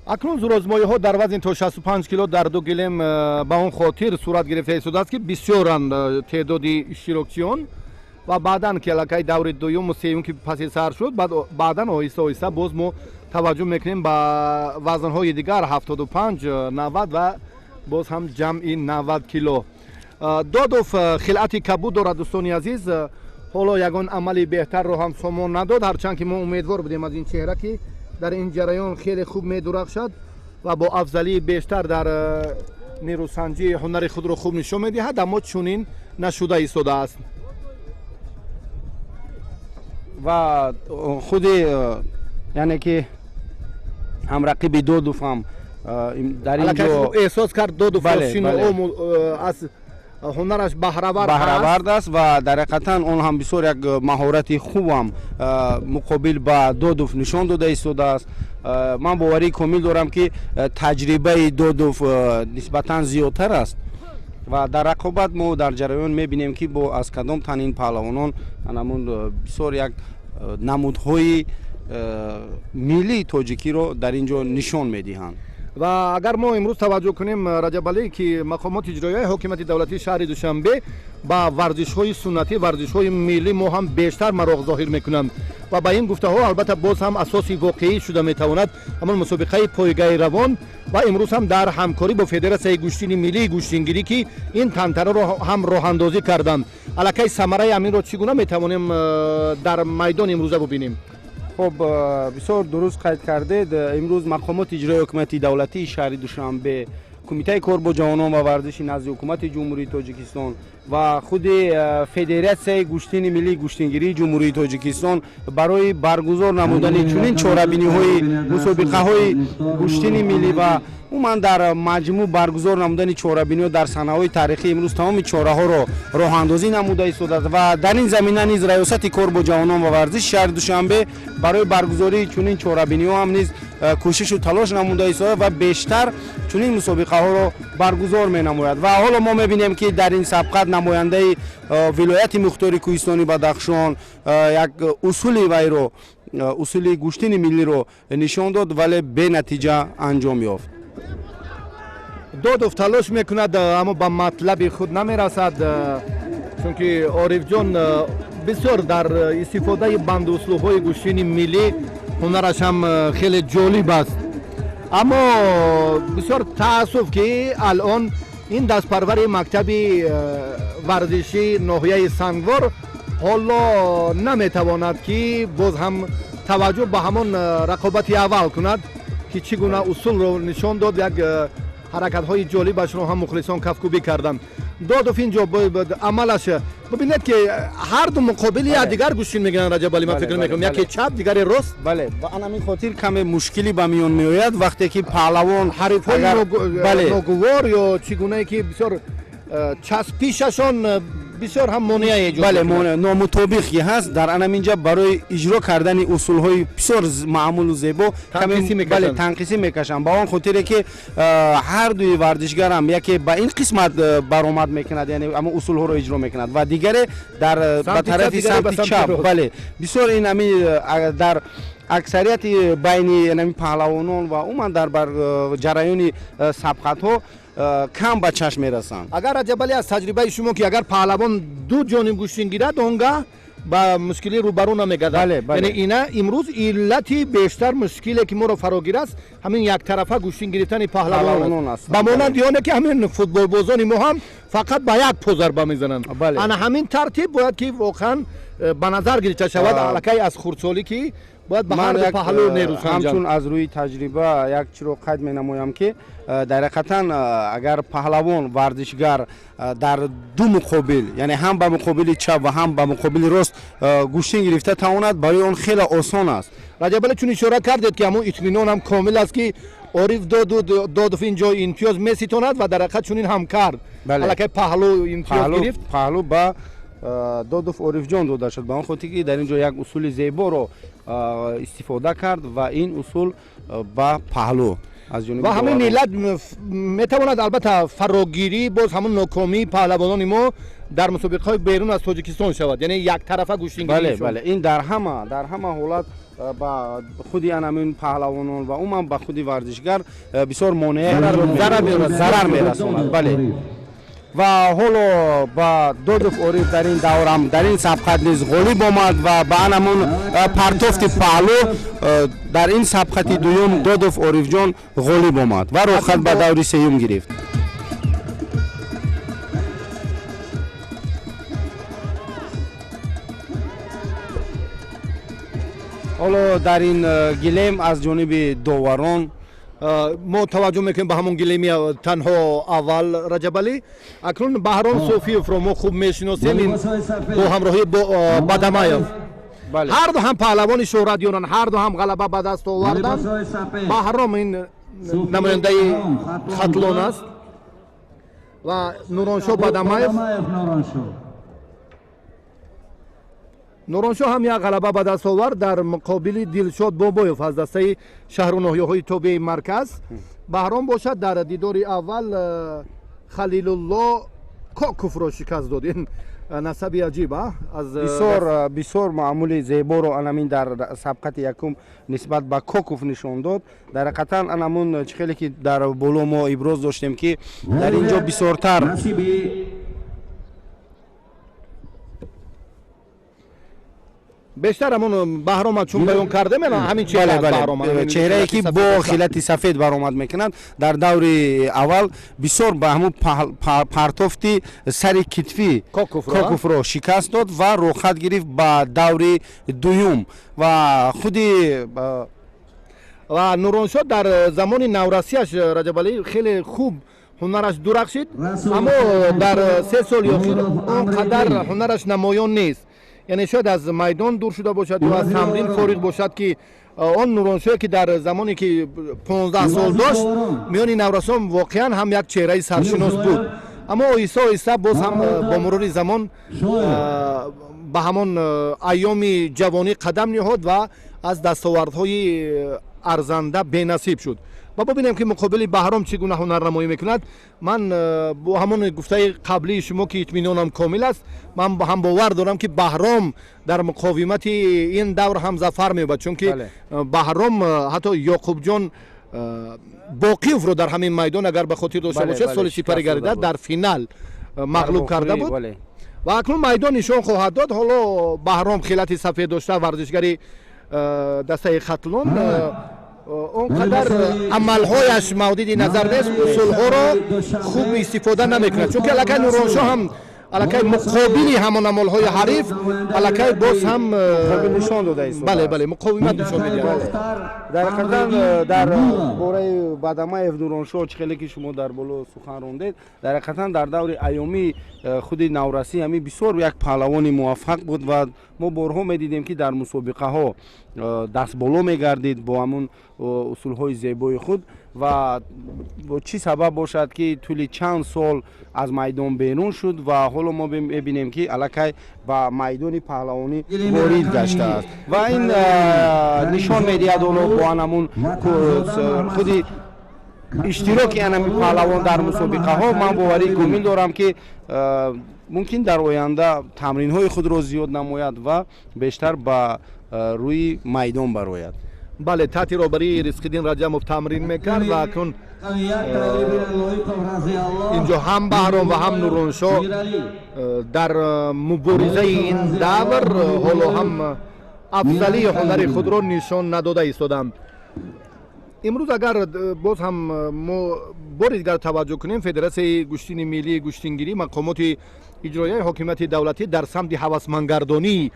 Акнун зӯрозмоиҳо дар вазни то 65 кило дар ду гилем ба он хотир сурат гирифта истодааст, ки бисёранд теъдоди иштирокчиён ва баъдан ки аллакай даври дуюму сеюм ки паси сар шуд, баъдан оҳиста оҳиста боз мо таваҷҷӯҳ мекунем ба вазнҳои дигар: 75, 90 ва боз ҳам ҷамъи 90 кило. Додов хилъати кабуд дорад, дӯстони азиз. Ҳоло ягон амали беҳтарро ҳам сомон надод, ҳарчанд ки мо умедвор будем аз ин чеҳра, ки дар ин ҷараён хеле хуб медурахшад ва бо афзалии бештар дар нерӯсанҷии ҳунари худро хуб нишон медиҳад, аммо чунин нашуда истодааст. Ва худи, яъне ки ҳамрақиби Додов ҳам дар ин ҷо эҳсос кард Додов аз ҳунараш баҳравар баҳравард аст ва дар ҳақиқатан он ҳам бисёр як маҳорати хубам муқобил ба Додов нишон дода истодааст. Ман боварии комил дорам, ки таҷрибаи Додов нисбатан зиёдтар аст ва дар рақобат мо дар ҷараён мебинем, ки бо аз кадом тан ин паҳлавонон анамун бисёр як намудҳои миллии тоҷикиро дар ин ҷо нишон медиҳанд. Ва агар мо имрӯз таваҷҷӯҳ кунем, Раҷабалӣ, ки мақомоти иҷроияи ҳокимияти давлатии шаҳри Душанбе ба варзишҳои суннатӣ, варзишҳои миллӣ мо ҳам бештар мароқ зоҳир мекунанд ва ба ин гуфтаҳо албатта боз ҳам асоси воқеӣ шуда метавонад ҳамон мусобиқаи пойгаи равон ва имрӯз ҳам дар ҳамкорӣ бо Федератсияи гӯштини миллии гӯштингирӣ, ки ин тантанаро ҳам роҳандозӣ карданд. Аллакай самараи ҳаминро чӣ гуна метавонем дар майдони имрӯза бубинем? Хуб, бисёр дуруст қайд кардед. Имрӯз мақомоти иҷрои ҳукумати давлатии шаҳри Душанбе Кумитаи кор бо ҷавонон ва варзиши назди ҳукумати Ҷумҳурии Тоҷикистон ва худи Федератсияи гӯштини миллии гӯштингирии Ҷумҳурии Тоҷикистон барои баргузор намудани чунин чорабиниҳои мусобиқаҳои гӯштини миллӣ ва умуман дар маҷмӯъ баргузор намудани чорабиниҳо дар саҳнаҳои таърихӣ имрӯз тамоми чораҳоро роҳандозӣ намуда истодааст. Ва дар ин замина низ Раёсати кор бо ҷавонон ва варзиши шаҳри Душанбе барои баргузории чунин чорабиниҳо ҳам низ кӯшишу талош намуда истодааст ва бештар чунин мусобиқаҳоро баргузор менамояд. Ва ҳоло мо мебинем, ки дар ин сабқат намояндаи вилояти мухтори кӯҳистони Бадахшон як усули вайро, усули гӯштини миллиро нишон дод, вале бенатиҷа анҷом ёфт. Додов талош мекунад, аммо ба матлаби худ намерасад, чунки Орифҷон бисёр дар истифодаи банду услубҳои гӯштини миллӣ ҳунараш ҳам хеле ҷолиб аст. Аммо бисёр таассуф, ки алон ин дастпарвари мактаби варзишӣ ноҳияи Сангвор ҳоло наметавонад, ки боз ҳам таваҷҷӯҳ ба ҳамон рақобати аввал кунад, ки чӣ гуна усулро нишон дод. Як ҳаракатҳои ҷолибашро ҳам мухлисон кафкӯбӣ карданд. Додов инҷо амалаш, бибинед, ки ҳарду муқобили якдигар гӯштин мегиранд. Раҷабалӣ, ман фикр мекунам, яке чап, дигаре рост. Бале, ба ҳамин хотир каме мушкилӣ ба миён меояд, вақте ки паҳлавон ҳарифҳои ногувор ё чӣ гунае, ки бисёр часпишашон бисёр ҳам монеа эҷод. Бале, номутобиқ ки ҳаст, дар анаминҷа барои иҷро кардани усулҳои бисёр маъмулу зебо бале, танқисӣ мекашанд, ба он хотире ки ҳар дуи варзишгарам яке ба ин қисмат баромад мекунад, яъне ҳамон усулҳоро иҷро мекунад, ва дигаре дар ба тарафи самти чап. Бале, бисёр ин ами дар аксарияти байни ами паҳлавонон ва умуман дар ҷараёни сабқатҳо кам ба чашм мерасанд. Агар, Раҷабалӣ, аз таҷрибаи шумо, ки агар паҳлавон ду ҷониб гӯштин гирад, он гаҳ ба мушкилӣ рӯбарӯ намегардад. Яъне ина имрӯз иллати бештар мушкиле, ки моро фарогир аст, ҳамин яктарафа гӯштин гирифтани паҳлавон аст, ба монанди оне ки ҳамин футболбозони мо ҳам фақат ба як по зарба мезананд. Ана ҳамин тартиб бояд, ки воқеан ба назар гирифта шавад аллакай аз хурдсолӣ, ки бояд ба ҳар ду паҳлӯ нерӯ санҷанд. Ҳамчун аз рӯи таҷриба як чиро қайд менамоям, ки дар ҳақиқатан агар паҳлавон, варзишгар дар ду муқобил, яъне ҳам ба муқобили чап ва ҳам ба муқобили рост гӯштин гирифта тавонад, барои он хеле осон аст. Раҷабалӣ, чун ишора кардед, ки ҳамон итминон ҳам комил аст, ки Ориф Додов ин ҷо имтиёз меситонад, ва дар ҳақиқат чунин ҳам кард, аллакай паҳлӯ имтиёз гирифт. Паҳлӯ ба Додов Орифҷон дода шуд, ба он хотир ки дар ин ҷо як усули зеборо истифода кард ва ин усул ба паҳлӯ аз ҷониби ва ҳамин иллат метавонад, албатта, фарогирӣ боз ҳамон нокомии паҳлавонони мо дар мусобиқаҳои берун аз Тоҷикистон шавад, яъне яктарафа гӯштингирӣ. Бале, ин дар ҳама ҳолат ба худи анамин паҳлавонон ва умуман ба худи варзишгар бисёр монеа, зарар мерасонад. Бале, ва ҳоло ба Додов Ориф дар ин даврам, дар ин сабқат низ ғолиб омад ва ба анамон партофти паҳлӯ дар ин сабқати дуюм Додов Орифҷон ғолиб омад ва роҳхат ба даври сеюм гирифт. Ҳоло дар ин гилем аз ҷониби доварон мо таваҷҷӯҳ мекунем ба ҳамон гилеми танҳо аввал. Раҷабалӣ, акнун Баҳром Софиевро мо хуб мешиносем, ин бо ҳамроҳӣ бо Бадамаев, ҳарду ҳам паҳлавони шӯҳратёранд, ҳарду ҳам ғалаба ба даст оварданд. Баҳром ин намояндаи Хатлон аст ва Нуроншо Бадамаев. Нуроншо ҳам як ғалаба ба даст овард дар муқобили Дилшод Бобоев аз дастаи шаҳру ноҳияҳои тобеи марказ. Баҳром бошад, дар дидори аввал Халилулло Кокуфро шикаст дод. Ин насаби аҷиб аз бисёр бисёр маъмули зеборо анамин дар сабқати якум нисбат ба Кокуф нишон дод. Дар ҳақиқатан анамун чӣ хеле ки дар боло мо иброз доштем, ки дар ин ҷо бисёртар бештар ҳамон Баҳрома чун баён кардем, ҳамин чеҳрае ки бо хилати сафед баромад мекунад, дар даври аввал бисёр ба ҳамун партофти сари китфӣ Кокуфро шикаст дод ва роҳхат гирифт ба даври дуюм ва худи Ва Нуроншо дар замони наврасиаш, Раҷабалӣ, хеле хуб ҳунараш дурахшид, аммо дар 3 соли охир он қадар ҳунараш намоён нест. Яъне шояд аз майдон дур шуда бошад ё аз тамрин фориғ бошад, ки он Нуроншоҳе ки дар замоне ки 15 сол дошт, миёни наврасон воқеан ҳам як чеҳраи саршинос буд, аммо оҳиста оҳиста боз ҳам бо мурури замон ба ҳамон айёми ҷавонӣ қадам ниҳод ва аз дастовардҳои арзанда бенасиб шуд. Ва бибинем, ки муқобили Баҳром чӣ гуна ҳунарнамоӣ мекунад. Ман бо ҳамон гуфтаи қаблии шумо, ки итминонам комил аст, ман ҳам бовар дорам, ки Баҳром дар муқовимати ин давр ҳам зафар меёбад, чунки Баҳром ҳатто Ёқубҷон Боқиевро дар ҳамин майдон, агар ба хотир дошта бошед, соли сипарӣ гардида дар финал мағлуб карда буд. Ва акнун майдон нишон хоҳад дод. Ҳоло Баҳром хилати сафед дошта, варзишгари дастаи Хатлон, он қадар амалҳояш мавриди назар нест, усулҳоро хуб истифода намекунад, чунки аллакай Нуроншоҳ ҳам аллакай муқобили ҳамон амалҳои ҳариф аллакай боз ҳам нишон дода. Бале, бале, муқовимат нишон медиҳад. Дар ҳақиқатан, дар бораи Бадамаев Нуроншоҳ, чӣ хеле ки шумо дар боло сухан рондед, дар ҳақиқатан дар даври айёмии худи наврасӣ ҳамин бисёр як паҳлавони муваффақ буд ва мо борҳо медидем, ки дар мусобиқаҳо дастболо мегардид бо ҳамун усулҳои зебои худ. Ва бо чӣ сабаб бошад, ки тӯли чанд сол аз майдон берун шуд ва ҳоло мо мебинем, ки аллакай ба майдони паҳлавонӣ ворид гаштааст ва ин нишон медиҳад ҳоло бо анамун худи иштироки анами паҳлавон дар мусобиқаҳо, ман боварии комил дорам, ки мумкин дар оянда тамринҳои худро зиёд намояд ва бештар ба рӯи майдон барояд. Бале, таҳти роҳбарии Ризқиддин Раҷамов тамрин мекард ва акнун инҷо ҳам Баҳром ва ҳам Нуроншоҳ дар муборизаи ин давр ҳоло ҳам афзалии ҳунари худро нишон надода истодаанд. Имрӯз агар боз ҳам мо бори дигар таваҷҷӯҳ кунем, Федератсияи гӯштини миллии гӯштингирӣ, мақомоти иҷроияи ҳокимияти давлатӣ дар самти ҳавасмандгардонии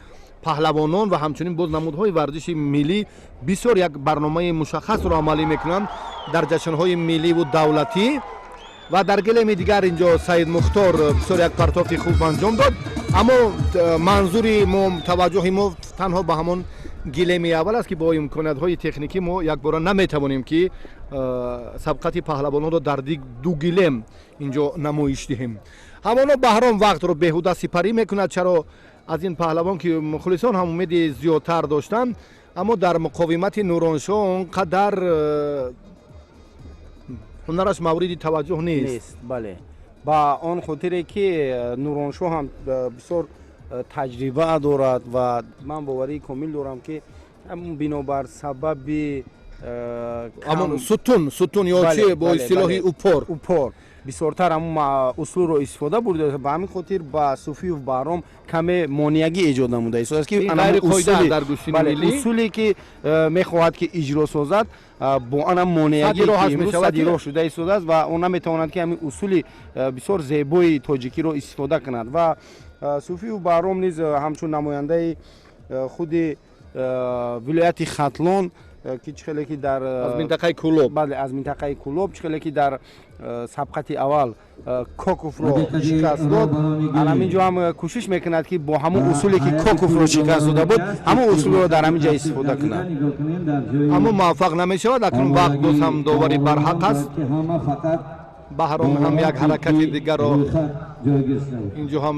паҳлавонон ва ҳамчунин боз намудҳои варзиши миллӣ бисёр як барномаи мушаххасро амалӣ мекунанд дар ҷашнҳои милливу давлатӣ. Ва дар гилеми дигар инҷо Саид Мухтор бисёр як партофти хуб анҷом дод, аммо манзури мо, таваҷҷӯҳи мо танҳо ба ҳамон гилеми аввал аст, ки бо имкониятҳои техникӣ мо якбора наметавонем, ки сабқати паҳлавононро дар ду гилем инҷо намоиш диҳем. Ҳамоно Баҳром вақтро беҳуда сипарӣ мекунад. Чаро аз ин паҳлавон, ки мухлисон ҳам умеди зиёдтар доштанд, аммо дар муқовимати Нуроншоҳ он қадар ҳунараш мавриди таваҷҷӯҳ нест. Бале, ба он хотире ки Нуроншоҳ ҳам бисёр таҷриба дорад ва ман боварии комил дорам, ки бинобар сабаби сутун, сутун ё чи бо истилоҳи упор. Упор, бисёртар ҳамун усулро истифода бурда, ба ҳамин хотир ба Суфиев Баҳром каме монеагӣ эҷод намуда истодааст, ки усуле ки мехоҳад, ки иҷро созад, бо ана монеагӣ сади роҳ шуда истодааст ва он наметавонад, ки ҳамин усули бисёр зебои тоҷикиро истифода кунад. Ва Суфиев Баҳром низ ҳамчун намояндаи худи вилояти Хатлон, ки чӣ хеле ки дар аз минтақаи Кӯлоб. Бале, аз минтақаи Кӯлоб, чӣ хеле ки дар сабқати аввал Коковро шикаст дод, ҳамин ҷо ҳам кӯшиш мекунад, ки бо ҳамон усуле ки Коковро шикаст дода буд, ҳамон усулро дар ҳамин ҷа истифода кунад. Аммо муваффақ намешавад. Акнун вақт боз ҳам доварӣ барҳақ аст. Баҳром ҳам як ҳаракати дигарро инҷо ҳам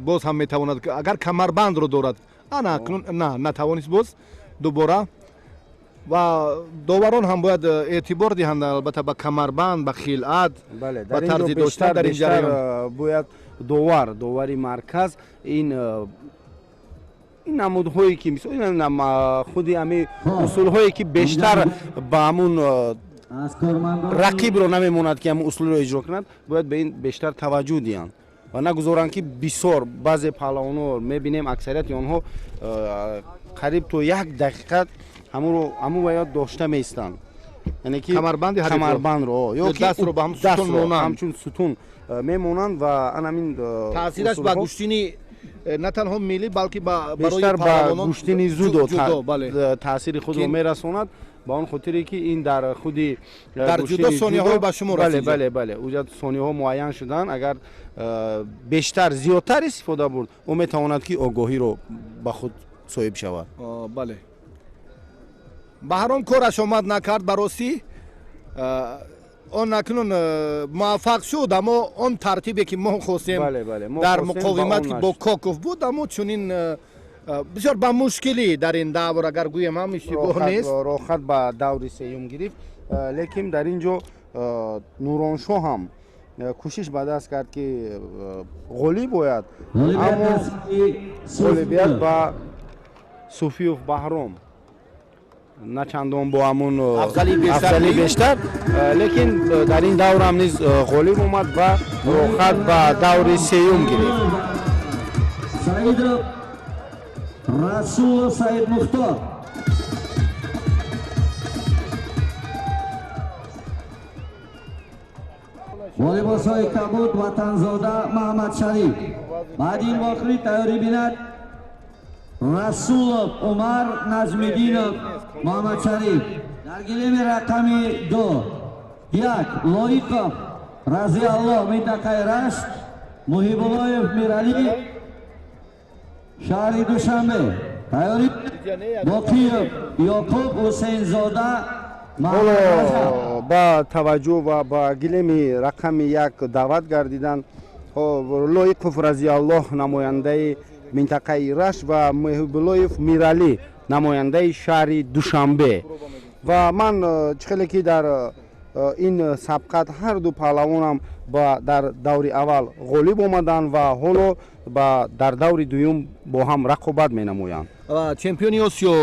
боз ҳам метавонад, агар камарбандро дорад. Ана акнун на, натавонист боз дубора. Ва доварон ҳам бояд эътибор диҳанд, албатта, ба камарбанд, ба хилъат, ба тарзи доштан дар ин ҷараён. Бояд довар, довари марказ ин намудҳое ки, мисол, худи ҳами усулҳое ки бештар ба ҳамун рақибро намемонад, ки ҳамун усулро иҷро кунад, бояд ба ин бештар таваҷҷӯҳ диҳанд ва нагузоранд, ки бисёр баъзе паҳлавонҳо мебинем, аксарияти онҳо қариб то як дақиқа ҳамун ваё дошта меистанд, яъне ки камарбанди камарбандро ё дастро ба ҳамчун сутун мемонанд ва анамин таъсираш ба гӯштини на танҳо миллӣ, балки бештар ба гӯштини дзюдо таъсири худро мерасонад. Ба он хотире ки ин дар худи дар ҷудо сониҳо ба шумо расид. Бале, бале, уҷа сониҳо муайян шуданд. Агар бештар зиёдтар истифода бурд, ӯ метавонад ки огоҳиро ба худ соҳиб шавад. Бале, Баҳром кораш омад накард, ба ростӣ он акнун муваффақ шуд, аммо он тартибе ки мо хостем дар муқовимат ки бо Коков буд, аммо чунин бисёр ба мушкилӣ дар ин давр, агар гӯем ҳам иштибоҳ нест, роҳат ба даври сеюм гирифт. Лекин дар ин ҷо Нуроншоҳ ҳам кӯшиш ба даст кард ки ғолиб ояд, аммо ғолибият ба Суфиев Баҳром на чандон бо ҳамун афзалӣ бештар, лекин дар ин давр ҳам низ ғолиб омад ва роҳат ба даври сеюм гирифт. Саидов Расулов Саид Мухтор. Бо либосҳои кабуд Ватанзода Маҳамадшариф. Баъди ин вохӯрӣ тайёрӣ бинад Расулов Умар Наҷмиддинов Муҳаммадшариф. Дар гилеми рақами 2 1 Лоиқов Разиаллоҳ минтақаи Рашт, Муҳибуллоев Миралӣ шаҳри Душанбе. Тайёрӣ Боқиев Ёқуб Ҳусейнзода. Ҳоло ба таваҷҷӯҳ ва ба гилеми рақами 1 даъват гардиданд Лоиқов Разиаллоҳ намояндаи минтақаи Рашт ва Муҳибуллоев Миралӣ намояндаи шаҳри Душанбе. Ва ман чӣ хеле ки дар ин сабқат ҳар ду паҳлавонам дар даври аввал ғолиб омаданд ва ҳоло дар даври дуюм бо ҳам рақобат менамоянд. Чемпиони Осиё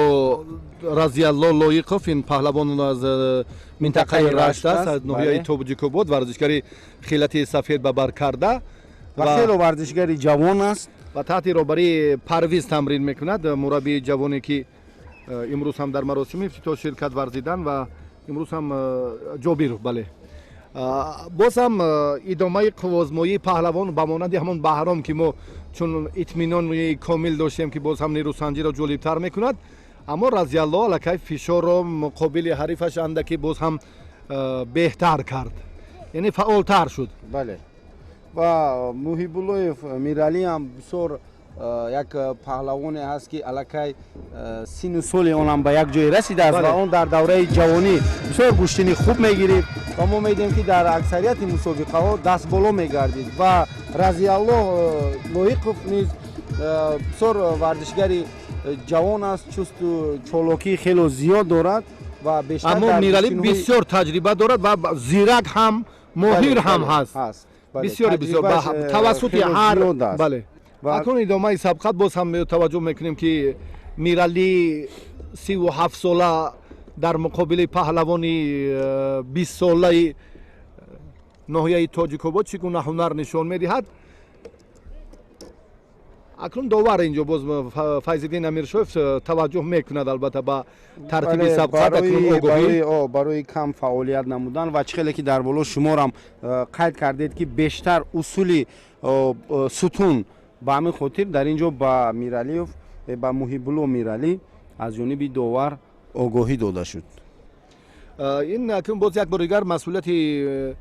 Разиалло Лоиқов, ин паҳлавон аз минтақаи Рашт аст, аз ноҳияи Тоҷикобод, варзишгари хилати сафед ба бар карда ва хело варзишгари ҷавон аст ва таҳти роҳбарии Парвиз тамрин мекунад, мураббии ҷавоне ки имрӯз ҳам дар маросими ифтитоҳ ширкат варзиданд ва имрӯз ҳам Ҷобиров. Бале, боз ҳам идомаи қуввозмоии паҳлавон ба монанди ҳамон Баҳром ки мо чун итминони комил доштем ки боз ҳам нерӯсанҷиро ҷолибтар мекунад, аммо Разиалло аллакай фишорро муқобили ҳарифаш андаке боз ҳам беҳтар кард, яъне фаъолтар шуд. Бале, ва Муҳибуллоев Миралӣ ҳам бисёр як паҳлавоне ҳаст ки аллакай сину соли онам ба як ҷое расидааст ва он дар давраи ҷавонӣ бисёр гӯштини хуб мегирифт ва мо медидем ки дар аксарияти мусобиқаҳо дастболо мегардид. Ва Разиаллоҳ Лоиқов низ бисёр варзишгари ҷавон аст, чусту чолокӣ хело зиёд дорад ва бештар, аммо Миралӣ бисёр таҷриба дорад ва зирак ҳам, моҳир ҳам ҳаст, бисёр бисёр тавассути ҳар. Бале, акнун идомаи сабқат боз ҳам таваҷҷӯҳ мекунем ки Миралӣ 37 сола дар муқобили паҳлавони 20 солаи ноҳияи Тоҷикобод чӣ гуна ҳунар нишон медиҳад. Акнун довар инҷо боз Файзиддин Амиршоев таваҷҷӯҳ мекунад албатта ба тартиби сабқат. Барои кам фаъолият намудан ва чӣ хеле ки дар боло шуморам қайд кардед ки бештар усули сутун, ба ҳамин хотир дар ин ҷо ба Миралиев, ба Муҳибулло Миралӣ аз ҷониби довар огоҳӣ дода шуд. Ин акнун боз як бор дигар масъулияти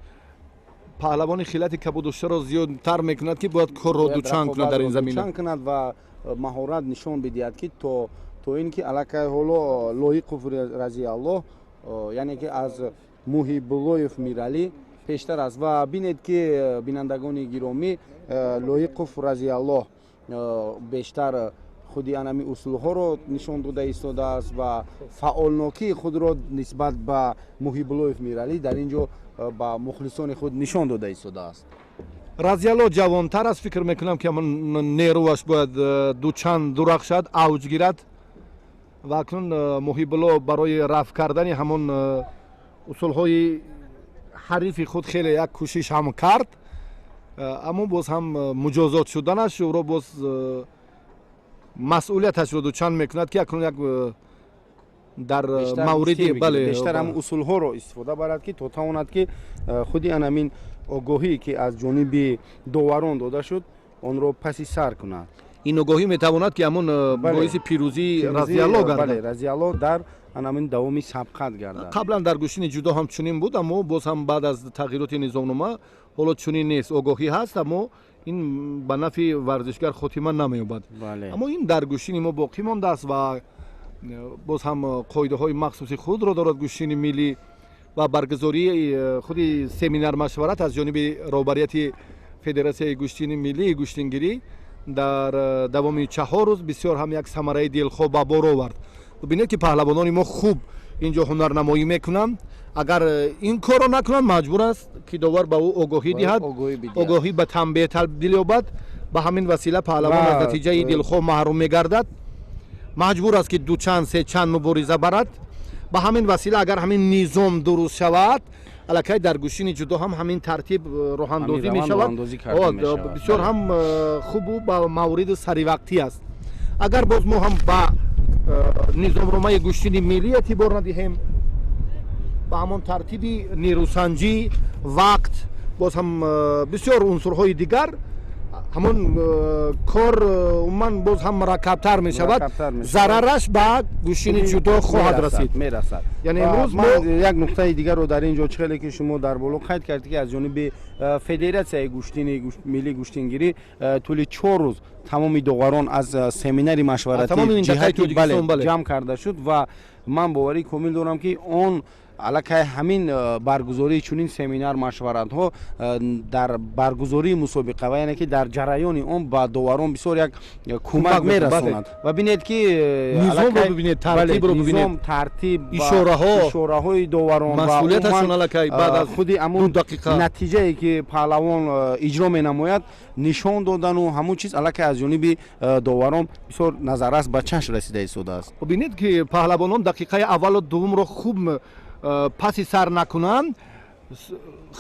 паҳлавони хилати кабудуштаро зиёдтар мекунад ки бояд корро дучанд кунад дар ин замина, дучанд кунад ва маҳорат нишон бидиҳад ки то ин ки аллакай ҳоло Лоиқов Разиаллоҳ, яъне ки аз Муҳибуллоев Миралӣ пештар аст. Ва бинед ки бинандагони гиромӣ, Лоиқов Разиаллоҳ бештар худи анами усулҳоро нишон дода истодааст ва фаъолнокии худро нисбат ба Муҳибуллоев Миралӣ дар ин ҷо ба мухлисони худ нишон дода истодааст. Разиалло ҷавонтар аст, фикр мекунам ки ҳамон нерӯаш бояд дучанд дурахшад, авҷ гирад ва акнун Муҳибулло барои рафъ кардани ҳамон усулҳои ҳарифи худ хеле як кӯшиш ҳам кард, аммо боз ҳам муҷозот шуданаш ӯро боз масъулияташро дучанд мекунад ки акнун як дар мавриди бештар ҳам усулҳоро истифода барад ки то тавонад ки худи анамин огоҳӣ ки аз ҷониби доварон дода шуд онро паси сар кунад. Ин огоҳӣ метавонад ки ҳамон боиси пирӯзии Разиалло гардад. Разиалло дар Ҳамин давоми сабқат гардад. Қаблан дар гӯштини ҷудо ҳам чунин буд, аммо боз ҳам баъд аз тағйироти низомнома ҳоло чунин нест. Огоҳӣ ҳаст, аммо ин ба нафъи варзишгар хотима намеёбад. Аммо ин дар гӯштини мо боқӣ мондааст ва боз ҳам қоидаҳои махсуси худро дорад гӯштини миллӣ ва баргузории худи семинар машварат аз ҷониби роҳбарияти федератсияи гӯштини миллии гӯштингирӣ дар давоми 4 рӯз бисёр ҳам як самараи дилхоҳ ба бор овард. Бибинед, ки паҳлавонони мо хуб инҷо ҳунарнамоӣ мекунанд. Агар ин корро накунанд, маҷбур аст, ки довар ба ӯ огоҳӣ диҳад, огоҳӣ ба танбеҳ табдил ёбад. Ба ҳамин васила паҳлавон аз натиҷаи дилхоҳ маҳрум мегардад. Маҷбур аст, ки дучанд, сечанд мубориза барад. Ба ҳамин васила агар ҳамин низом дуруст шавад, аллакай дар гӯштини ҷудо ҳам ҳамин тартиб роҳандозӣ мешавад. Бисёр ҳам хубу ба мавриди саривақтӣ аст. Агар боз мо ҳам ба низомномаи гӯштини миллӣ эътибор надиҳем, ба ҳамон тартиби нерӯсанҷӣ, вақт, боз ҳам бисёр унсурҳои дигар, ҳамон кор умуман боз ҳам мураккабтар мешавад. Зарараш ба гӯштини ҷудо хоҳад расид. Мерасад. Яъне имрӯз мо як нуқтаи дигарро дар ин ҷо, чӣ хеле ки шумо дар боло қайд кардед, ки аз ҷониби федератсияи гӯштини миллии гӯштингирӣ тӯли 4 рӯз тамоми доварон аз семинари машваратӣ ҷиҳати ҷамъ карда шуд ва ман боварии комил дорам, ки он аллакай ҳамин баргузории чунин семинар машваратҳо дар баргузории мусобиқа ва яъне ки дар ҷараёни он ба доварон бисёр як кӯмак мерасонад. Ва бинед, ки низомро бибинед, тартибро бибинед, тартиб, ишораҳо, ишораҳои доварон, масъулияташон аллакай баъд аз худи ҳамун натиҷае ки паҳлавон иҷро менамояд нишон додану ҳамун чиз аллакай аз ҷониби доварон бисёр назаррас ба чашм расида истодааст. Бинед, ки паҳлавонон дақиқаи аввалу дуввумро хуб паси сар накунанд,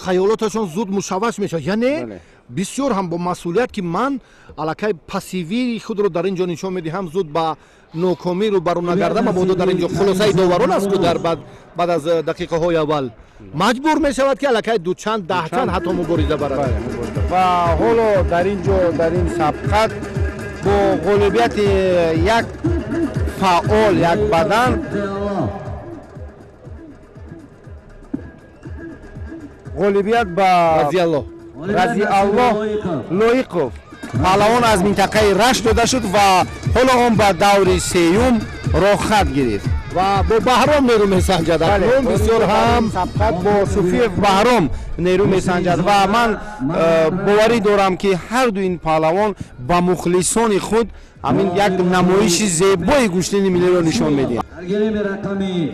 хаёлоташон зуд мушавваш мешавад. Яъне бисёр ҳам бо масъулият, ки ман аллакай пассивии худро дар ин ҷо нишон медиҳам, зуд ба нокомӣ рӯбарӯ нагардам. Мабодо дар ин ҷо хулосаи доварон аст, ку дар баъд аз дақиқаҳои аввал маҷбур мешавад, ки аллакай дучанд, даҳчанд ҳатто мубориза барад. Ва ҳоло дар ин ҷо, дар ин сабқат бо ғолибияти як фаъол, як бадан ғолибият ба Разиаллоҳ Лоиқов, паҳлавон аз минтақаи Рашт дода шуд ва ҳоло он ба даври сеюм роҳхат гирифт ва бо Баҳром нерӯ месанҷад. Акнун бисёр ҳам сабқат бо Суфиев Баҳром нерӯ месанҷад ва ман боварӣ дорам, ки ҳар ду ин паҳлавон ба мухлисони худ ҳамин як намоиши зебои гӯштини миллиро нишон медиҳанд. Рақами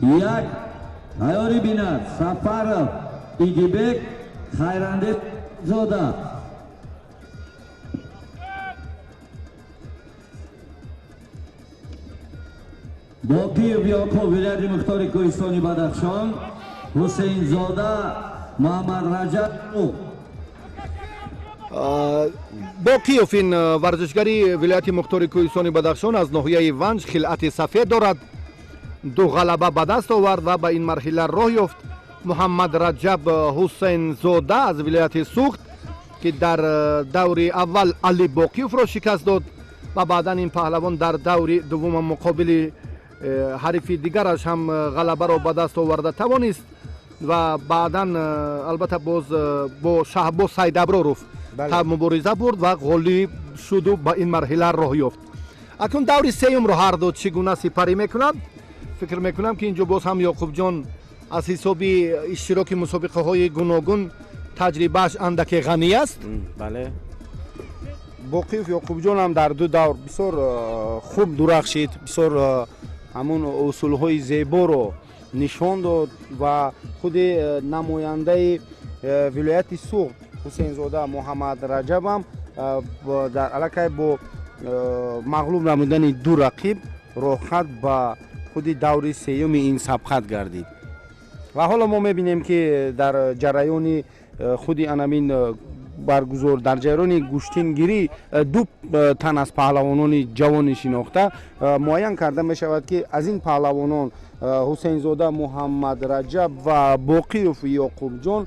1 айёри бинад Сафаров Идибек Хайрандезода. Боқиев Ёқуб, вилояти мухтори Кӯҳистони Бадахшон, Ҳусейнзода Муҳаммад Раҷаб. Боқиев ин варзишгари вилояти мухтори Кӯҳистони Бадахшон аз ноҳияи Ванҷ хилъати сафед дорад. 2 ғалаба ба даст овард ва ба ин марҳила роҳ ёфт. Муҳаммад Раҷаб Ҳусейнзода аз вилояти Суғд, ки дар даври аввал Али Боқиевро шикаст дод ва баъдан ин паҳлавон дар даври дуввум муқобили ҳарифи дигараш ҳам ғалабаро ба даст оварда тавонист ва баъдан албатта боз бо Шаҳбоз Сайдаброров мубориза бурд ва ғолиб шуду ба ин марҳила роҳ ёфт. Акнун даври сеюмро ҳар ду чӣ гуна сипарӣ мекунанд? Фикр мекунам, ки инҷо боз ҳам Ёқубҷон аз ҳисоби иштироки мусобиқаҳои гуногун таҷрибааш андаке ғанӣ аст. Бале, Боқиев Ёқубҷон ҳам дар 2 давр бисёр хуб дурахшид, бисёр ҳамун усулҳои зеборо нишон дод ва худи намояндаи вилояти Суғд Ҳусейнзода Муҳаммад Раҷабам дар аллакай бо мағлуб намудани 2 рақиб роҳхат ба худи даври сеюми ин сабқат гардид. Ва ҳоло мо мебинем, ки дар ҷараёни худи анамин баргузор, дар ҷараёни гӯштингирӣ 2 тан аз паҳлавонони ҷавони шинохта муайян карда мешавад, ки аз ин паҳлавонон Ҳусейнзода Муҳаммад Раҷаб ва Боқиев Ёқубҷон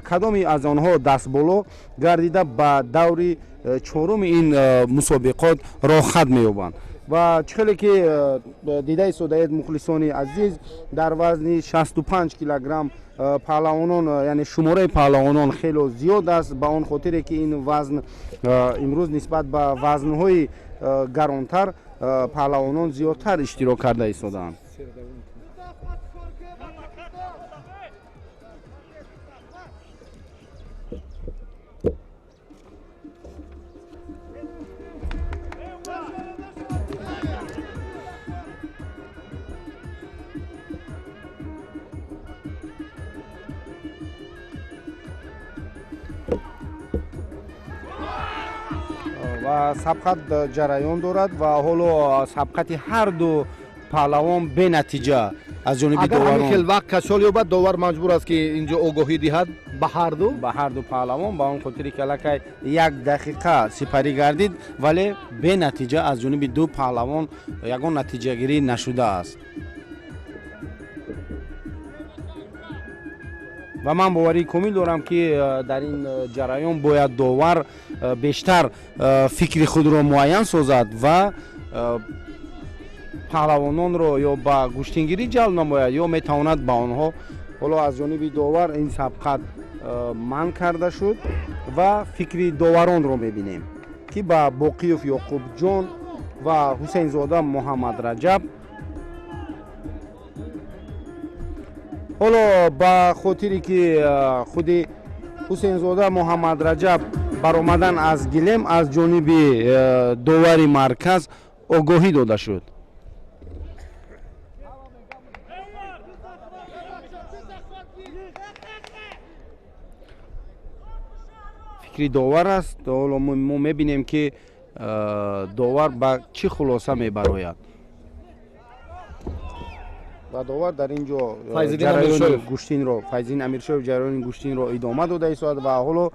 кадоми аз онҳо дастболо гардида ба даври чоруми ин мусобиқот роҳхат меёбанд. Ва чӣ хеле ки дида истодаед, мухлисони азиз, дар вазни 65 килограмм паҳлавонон, яъне шумораи паҳлавонон хело зиёд аст, ба он хотире ки ин вазн имрӯз нисбат ба вазнҳои гаронтар паҳлавонон зиёдтар иштирок карда истодаанд. Ва сабқат ҷараён дорад ва ҳоло сабқати ҳар ду паҳлавон бенатиҷа аз ҷониби доварон. Агар хел вақт кашол ёбад, довар маҷбур аст, ки инҷо огоҳӣ диҳад ба ҳар ду, ба ҳар ду паҳлавон, ба он хотире ки аллакай як дақиқа сипарӣ гардид, вале бенатиҷа аз ҷониби ду паҳлавон ягон натиҷагирӣ нашудааст. Ва ман боварии комил дорам, ки дар ин ҷараён бояд довар бештар фикри худро муайян созад ва паҳлавононро ё ба гӯштингирӣ ҷалб намояд, ё метавонад ба онҳо. Ҳоло аз ҷониби довар ин сабқат манъ карда шуд ва фикри доваронро мебинем, ки ба Боқиёв Ёқубҷон ва Ҳусейнзода Муҳаммадраҷаб. Ҳоло ба хотире ки худи Ҳусейнзода Муҳаммадраҷаб баромадан аз гилем аз ҷониби довари марказ огоҳӣ дода шуд. Фикри довар аст. Ҳоло мо мебинем, ки довар ба чӣ хулоса мебарояд. Ва довар дар ин ҷо ҷараёни гӯштинро, Файзиддин Амиршоев ҷараёни гӯштинро идома дода истодад ва ҳоло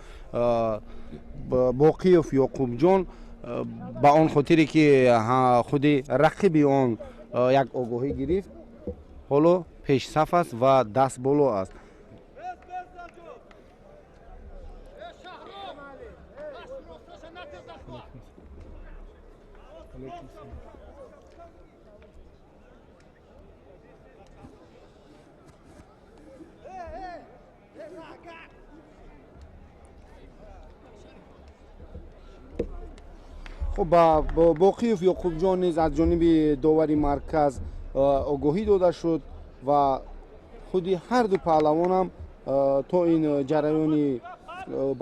Боқиёв Ёқубҷон ба он хотире ки худи рақиби он як огоҳӣ гирифт, ҳоло пешсаф аст ва даст боло аст. Хуб, Боқиёв Ёқубҷон низ аз ҷониби довари марказ огоҳӣ дода шуд ва худи ҳар ду паҳлавонам то ин ҷараёни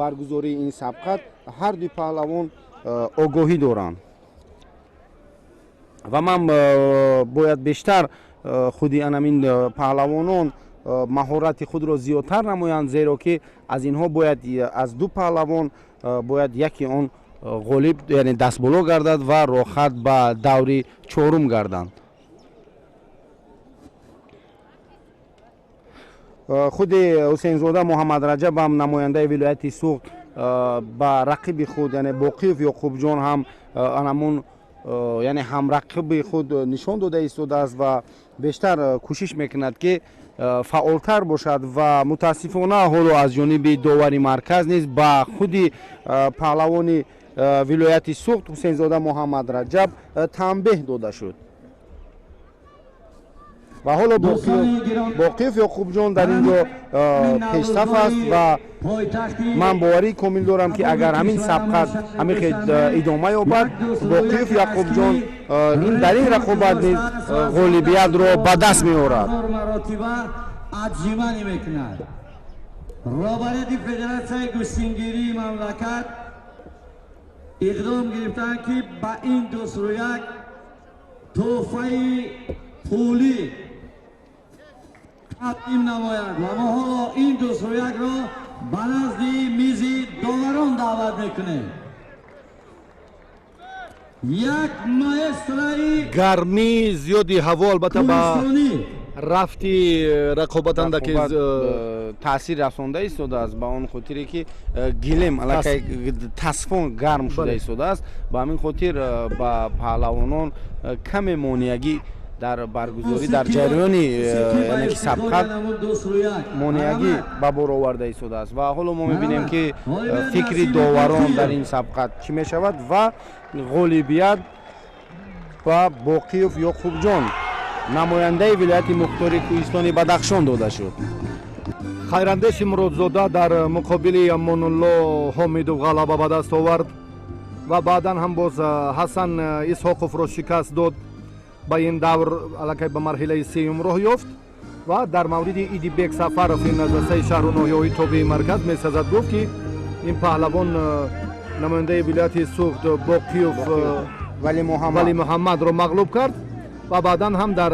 баргузории ин сабқат ҳар ду паҳлавон огоҳӣ доранд. Ва ман бояд бештар худи анамин паҳлавонон маҳорати худро зиёдтар намоянд, зеро ки аз инҳо бояд аз ду паҳлавон бояд яке он ғолиб, яъне дастболо гардад ва роҳат ба даври чорум гарданд. Худи Ҳусейнзода Муҳаммадраҷаб ҳам намояндаи вилояти Суғд ба рақиби худ, яъне Боқиёв Ёқубҷон ҳам анамун, яъне ҳамрақиби худ нишон дода истодааст ва бештар кӯшиш мекунад, ки фаъолтар бошад. Ва мутаассифона ҳоло аз ҷониби довари марказ низ ба худи паҳлавони вилояти Суғд Ҳусейнзода Муҳаммадраҷаб танбеҳ дода шуд. Ва ҳоло Боқиёв Ёқубҷон дар ин ҷо пешсаф аст ва ман боварии комил дорам, ки агар ҳамин сабқат ҳамин хел идома ёбад, Боқиёв Яқубҷон дар ин рақобат низ ғолибиятро ба даст меорад. Роҳбарияти Федератсияи гӯштингирии мамлакат иқдом гирифтанд, ки ба ин дусрӯяк тӯҳфаи пулӣ тақдим намояд ва мо ҳоло ин дусрӯякро ба назди мизи доварон даъват мекунем. Як маэстрои гармии зиёди ҳаво албатта ба рафти рақобат андаке таъсир расонда истодааст, ба он хотире ки гилем аллакай тасфон гарм шуда истодааст. Ба ҳамин хотир ба паҳлавонон каме монеагӣ дар баргузорӣ дар ҷараёни яъне ки сабқат монеагӣ ба бор оварда истодааст. Ва ҳоло мо мебинем, ки фикри доварон дар ин сабқат чӣ мешавад ва ғолибият ба Боқиев Ёқубҷон, намояндаи вилояти мухтори Кӯҳистони Бадахшон дода шуд. Хайрандеши Муродзода дар муқобили Амонулло Ҳомидов ғалаба ба даст овард ва баъдан ҳам боз Ҳасан Исҳоқовро шикаст дод. Ба ин давр аллакай ба марҳилаи сеюм роҳ ёфт ва дар мавриди Идибек Сафаров, ин аз дастаи шаҳру ноҳияҳои тобеи марказ месазад гуфт, ки ин паҳлавон намояндаи вилояти Суғд Боқиев Вали Муҳаммадро мағлуб кард ва баъдан ҳам дар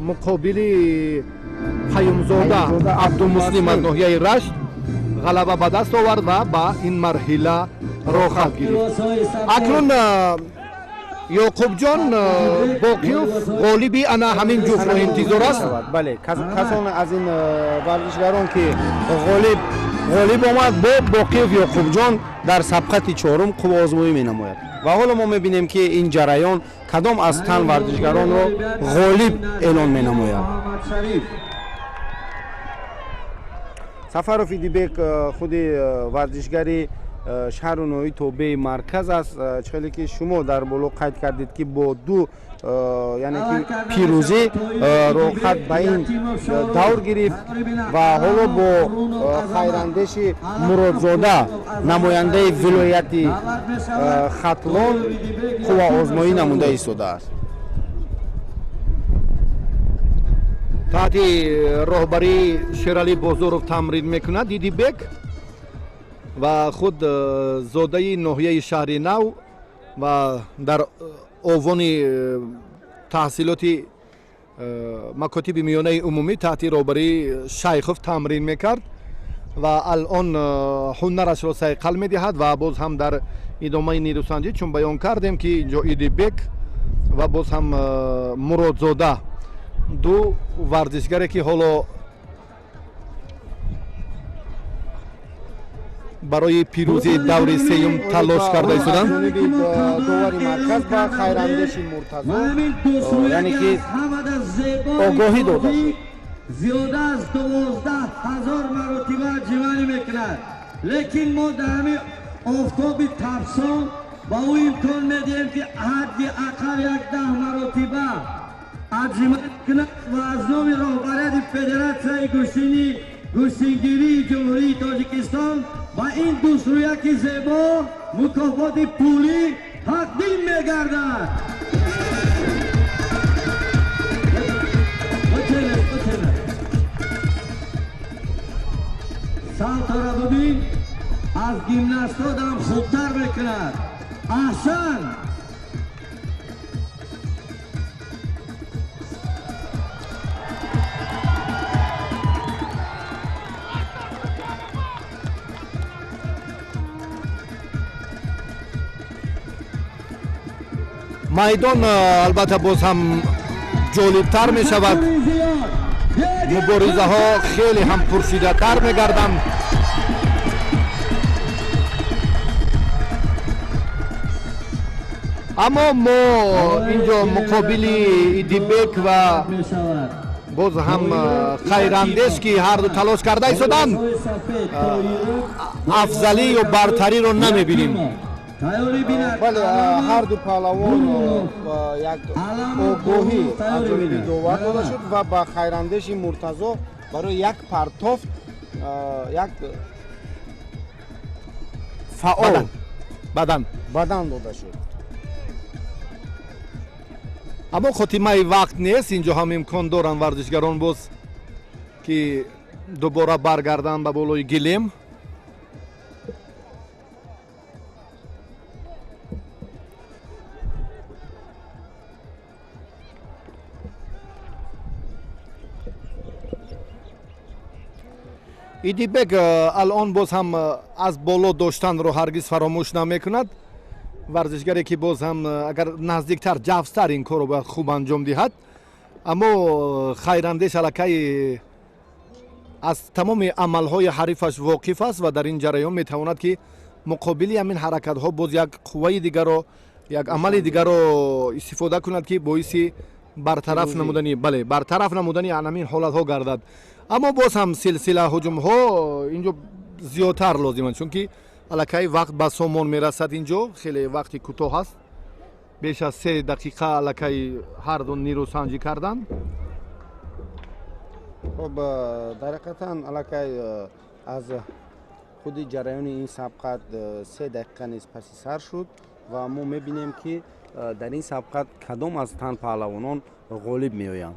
муқобили Қаюмзода Абдумуслим аз ноҳияи Рашт ғалаба ба даст овард ва ба ин марҳила роҳхат гирифт. Акнун Ёқубҷон Боқиев ғолиби ана ҳамин ҷуфтро интизор аст. Бале, касон аз ин варзишгарон ки ғолиб омад бо Боқиев Ёқубҷон дар сабқати чорум қувваозмоӣ менамояд. Ва ҳоло мо мебинем, ки ин ҷараён кадом аз тан варзишгаронро ғолиб эълон менамояд. Сафаров Идибек худи варзишгари шаҳру ноҳияи тобеи марказ аст. Чӣ хеле ки шумо дар боло қайд кардед, ки бо ду, яъне ки пирӯзӣ роҳхат ба ин давр гирифт ва ҳоло бо Хайрандеши Муродзода, намояндаи вилояти Хатлон, қувваозмоӣ намуда истодааст. Таҳти роҳбарии Шералӣ Бозоров тамрин мекунад Идибек ва худ зодаи ноҳияи шаҳри Нав ва дар овони таҳсилоти макотиби миёнаи умумӣ таҳти роҳбарии Шайхов тамрин мекард ва алон ҳунарашро сайқал медиҳад ва боз ҳам дар идомаи нерӯсанҷӣ, чун баён кардем, ки инҷо Идибек ва боз ҳам Муродзода, ду варзишгаре ки ҳоло барои пирӯзии даври сеюм талош карда истоданд. Довари марказ ба Хайрандеши Муртазо, яъне ки огоҳӣ дода шуд. Зиёда аз 12 000 маротиба ҷиманӣ мекунад, лекин мо дар ҳамин офтоби тафсон ба ӯ имкон медиҳем, ки ҳадди ақал як 10 маротиба аҷиманӣ кунад ва аз номи роҳбарияти Федератсияи гӯштингирии Ҷумҳурии Тоҷикистон ба ин дӯстрӯяки зебо мукофоти пулӣ тақдим мегардад. Салтора бубин, аз гимнастодам хубтар мекунад. Аҳсан! Майдон албатта боз ҳам ҷолибтар мешавад, муборизаҳо хеле ҳам пуршиддаттар мегарданд. Аммо мо инҷо муқобили Идибек ва боз ҳам Хайрандеш, ки ҳарду талош карда истоданд, афзалӣ ё бартариро намебинем. Бале, ҳарду паҳлавон як огоҳӣ аз ҷониби довар дода шуд ва ба Хайрандеши Муртазо барои як партофт як фаол бадан дода шуд. Аммо хотимаи вақт нест, инҷо ҳам имкон доранд варзишгарон боз ки дубора баргарданд ба болои гилем. Идибек алон боз ҳам аз боло доштанро ҳаргиз фаромӯш намекунад. Варзишгаре ки боз ҳам агар наздиктар, ҷафстар ин корро бояд хуб анҷом диҳад. Аммо Хайрандеш аллакай аз тамоми амалҳои ҳарифаш воқиф аст ва дар ин ҷараён метавонад, ки муқобили ҳамин ҳаракатҳо боз як қувваи дигарро, як амали дигарро истифода кунад, ки боиси бартараф намудани, бале, бартараф намудани ҳамин ҳолатҳо гардад. Аммо боз ҳам силсила ҳуҷумҳо инҷо зиёдтар лозиманд, чунки аллакай вақт ба сомон мерасад, инҷо хеле вақти кӯтоҳ аст. Беш аз 3 дақиқа аллакай ҳарду нерӯсанҷӣ карданд. Хуб, дар ҳақиқатан аллакай аз худи ҷараёни ин сабқат 3 дақиқа низ паси сар шуд ва мо мебинем, ки дар ин сабқат кадом аз тан паҳлавонон ғолиб меоянд.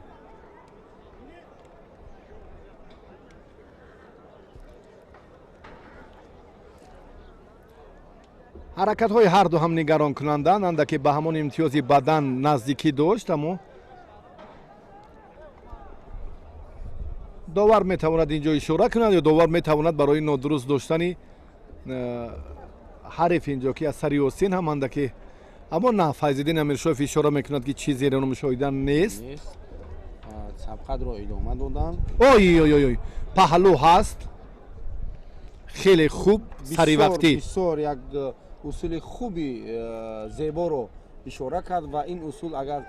Ҳаракатҳои ҳарду ҳам нигаронкунандаанд, андаке ба ҳамон имтиёзи бадан наздикӣ дошт, аммо довар метавонад инҷо ишора кунад ё довар метавонад барои нодуруст доштани ҳариф инҷо, ки аз сари осин ҳам андаке, аммо на, Файзиддин Амиршоев ишора мекунад, ки чизеро мушоҳида нест. Сабқатро идома доданд. Ой ой ой, паҳлӯ ҳаст, хеле хуб, саривақтӣ. Бисёр як усули хуби зеборо ишора кард ва ин усул агар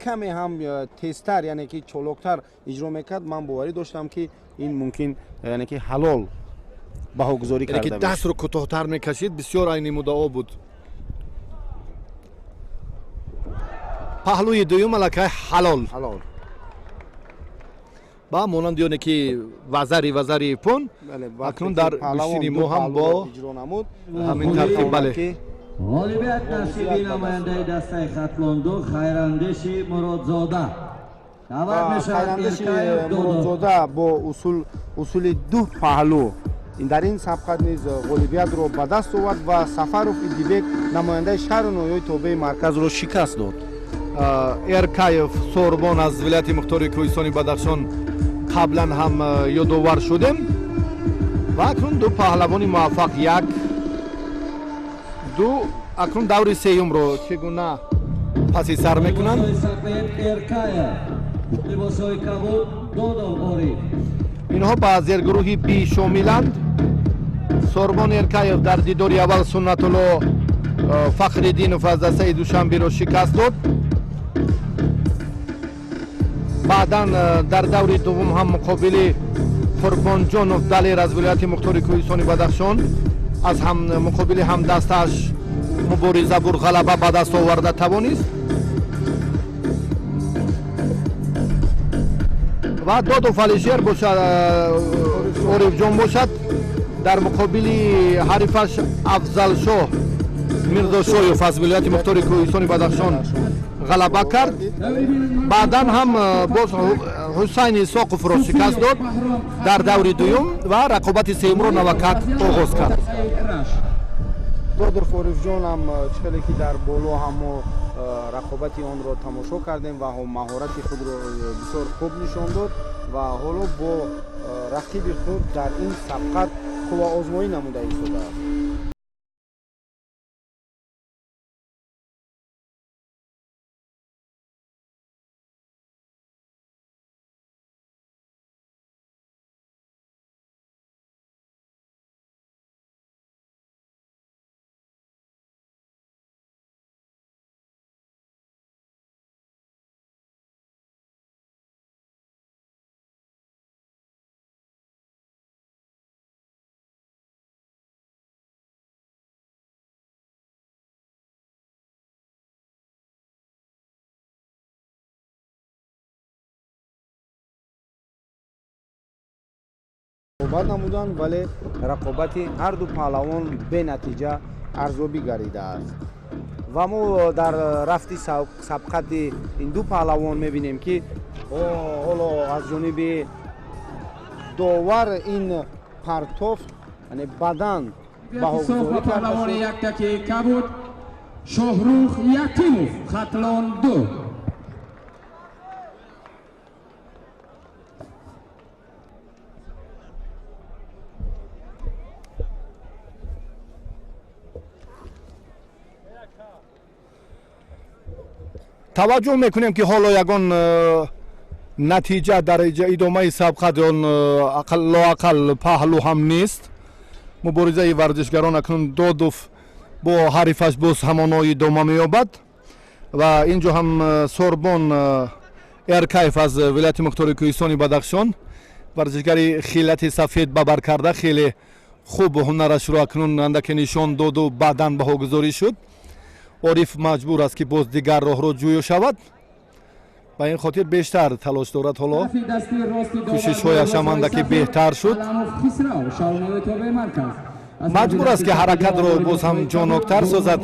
каме ҳам тезтар, яъне ки чолоктар иҷро мекард, ман боварӣ доштам, ки ин мумкин, яъне ки ҳалол баҳогузорӣ яъне ки карда. Дастро кӯтоҳтар мекашид, бисёр айни муддао буд. Паҳлӯи дуюм аллакай ҳалол. Ҳалол. Ба монанди оне ки вазари пун акнун дар гӯштини мо ҳам бо иҷро намуд. Ҳамин тартиб, бале. Ғолибият насиби намояндаи дастаи Хатлонду Хайрандеши Муродзода. Даъват мешавад Хайрандеши Иркаев Додо. Муродзода бо усули ду паҳлӯ дар ин сабқат низ ғолибиятро ба даст овард ва Сафаров Идибек, намояндаи шаҳру ноҳияҳои тобеи марказро, шикаст дод. Эркаев Сорбон аз вилояти мухтори Кӯҳистони Бадахшон қаблан ҳам ёдовар шудем ва акнун ду паҳлавони муваффақ, як, ду, акнун даври сеюмро чӣ гуна паси сар мекунанд. Либосҳои сафед Эркаев, либосҳои кабуд Додов Ориф. Инҳо ба зергурӯҳи Би шомиланд. Сорбон Эркаев дар дидори аввал Суннатулло Фахриддинов аз дастаи Душанберо шикаст дод. Баъдан дар даври дуввум ҳам муқобили Қурбонҷонов Далер аз вилояти мухтори Кӯҳистони Бадахшон аз ҳам муқобили ҳамдастааш мубориза бурд, ғалаба ба даст оварда тавонист. Ва Додов Алишер бошад, Орифҷон бошад, дар муқобили ҳарифаш Афзалшоҳ Мирзошоев аз вилояти мухтори Кӯҳистони Бадахшон ғалаба кард. Баъдан ҳам боз Ҳусайн Исоқовро шикаст дод дар даври дуюм ва рақобати сеюмро навакак оғоз кард. Додов Орифҷон ҳам, чӣ хеле ки дар боло ҳам мо рақобати онро тамошо кардем ва маҳорати худро бисёр хуб нишон дод ва ҳоло бо рақиби худ дар ин сабқат қувваозмоӣ намуда истодааст. Рақобат намуданд, вале рақобати ҳарду паҳлавон бенатиҷа арзёбӣ гардидааст ва мо дар рафти сабқати ин ду паҳлавон мебинем, ки ҳоло аз ҷониби довар ин партофт, яъне бадан, баҳогузорӣ карда Паҳлавони шуд. Яктаки кабуд Шоҳрух Ятимов, Хатлон ду. Таваҷҷӯҳ мекунем, ки ҳоло ягон натиҷа дар идомаи сабқат он лоақал паҳлӯ ҳам нест. Муборизаи варзишгарон акнун Додов бо ҳарифаш боз ҳамоно идома меёбад ва ин ҷо ҳам Сорбон Эркаев аз вилояти мухтори Кӯҳистони Бадахшон, варзишгари хилати сафед бабар карда, хеле хуб ҳунарашро акнун андаке нишон доду баъдан баҳогузорӣ шуд. Ориф маҷбур аст, ки боз дигар роҳро ҷӯё шавад. Ба ин хотир бештар талош дорад. Ҳоло кӯшишҳояш ҳам андаке беҳтар шуд. Маҷбур аст, ки ҳаракатро боз ҳам ҷоноктар созад.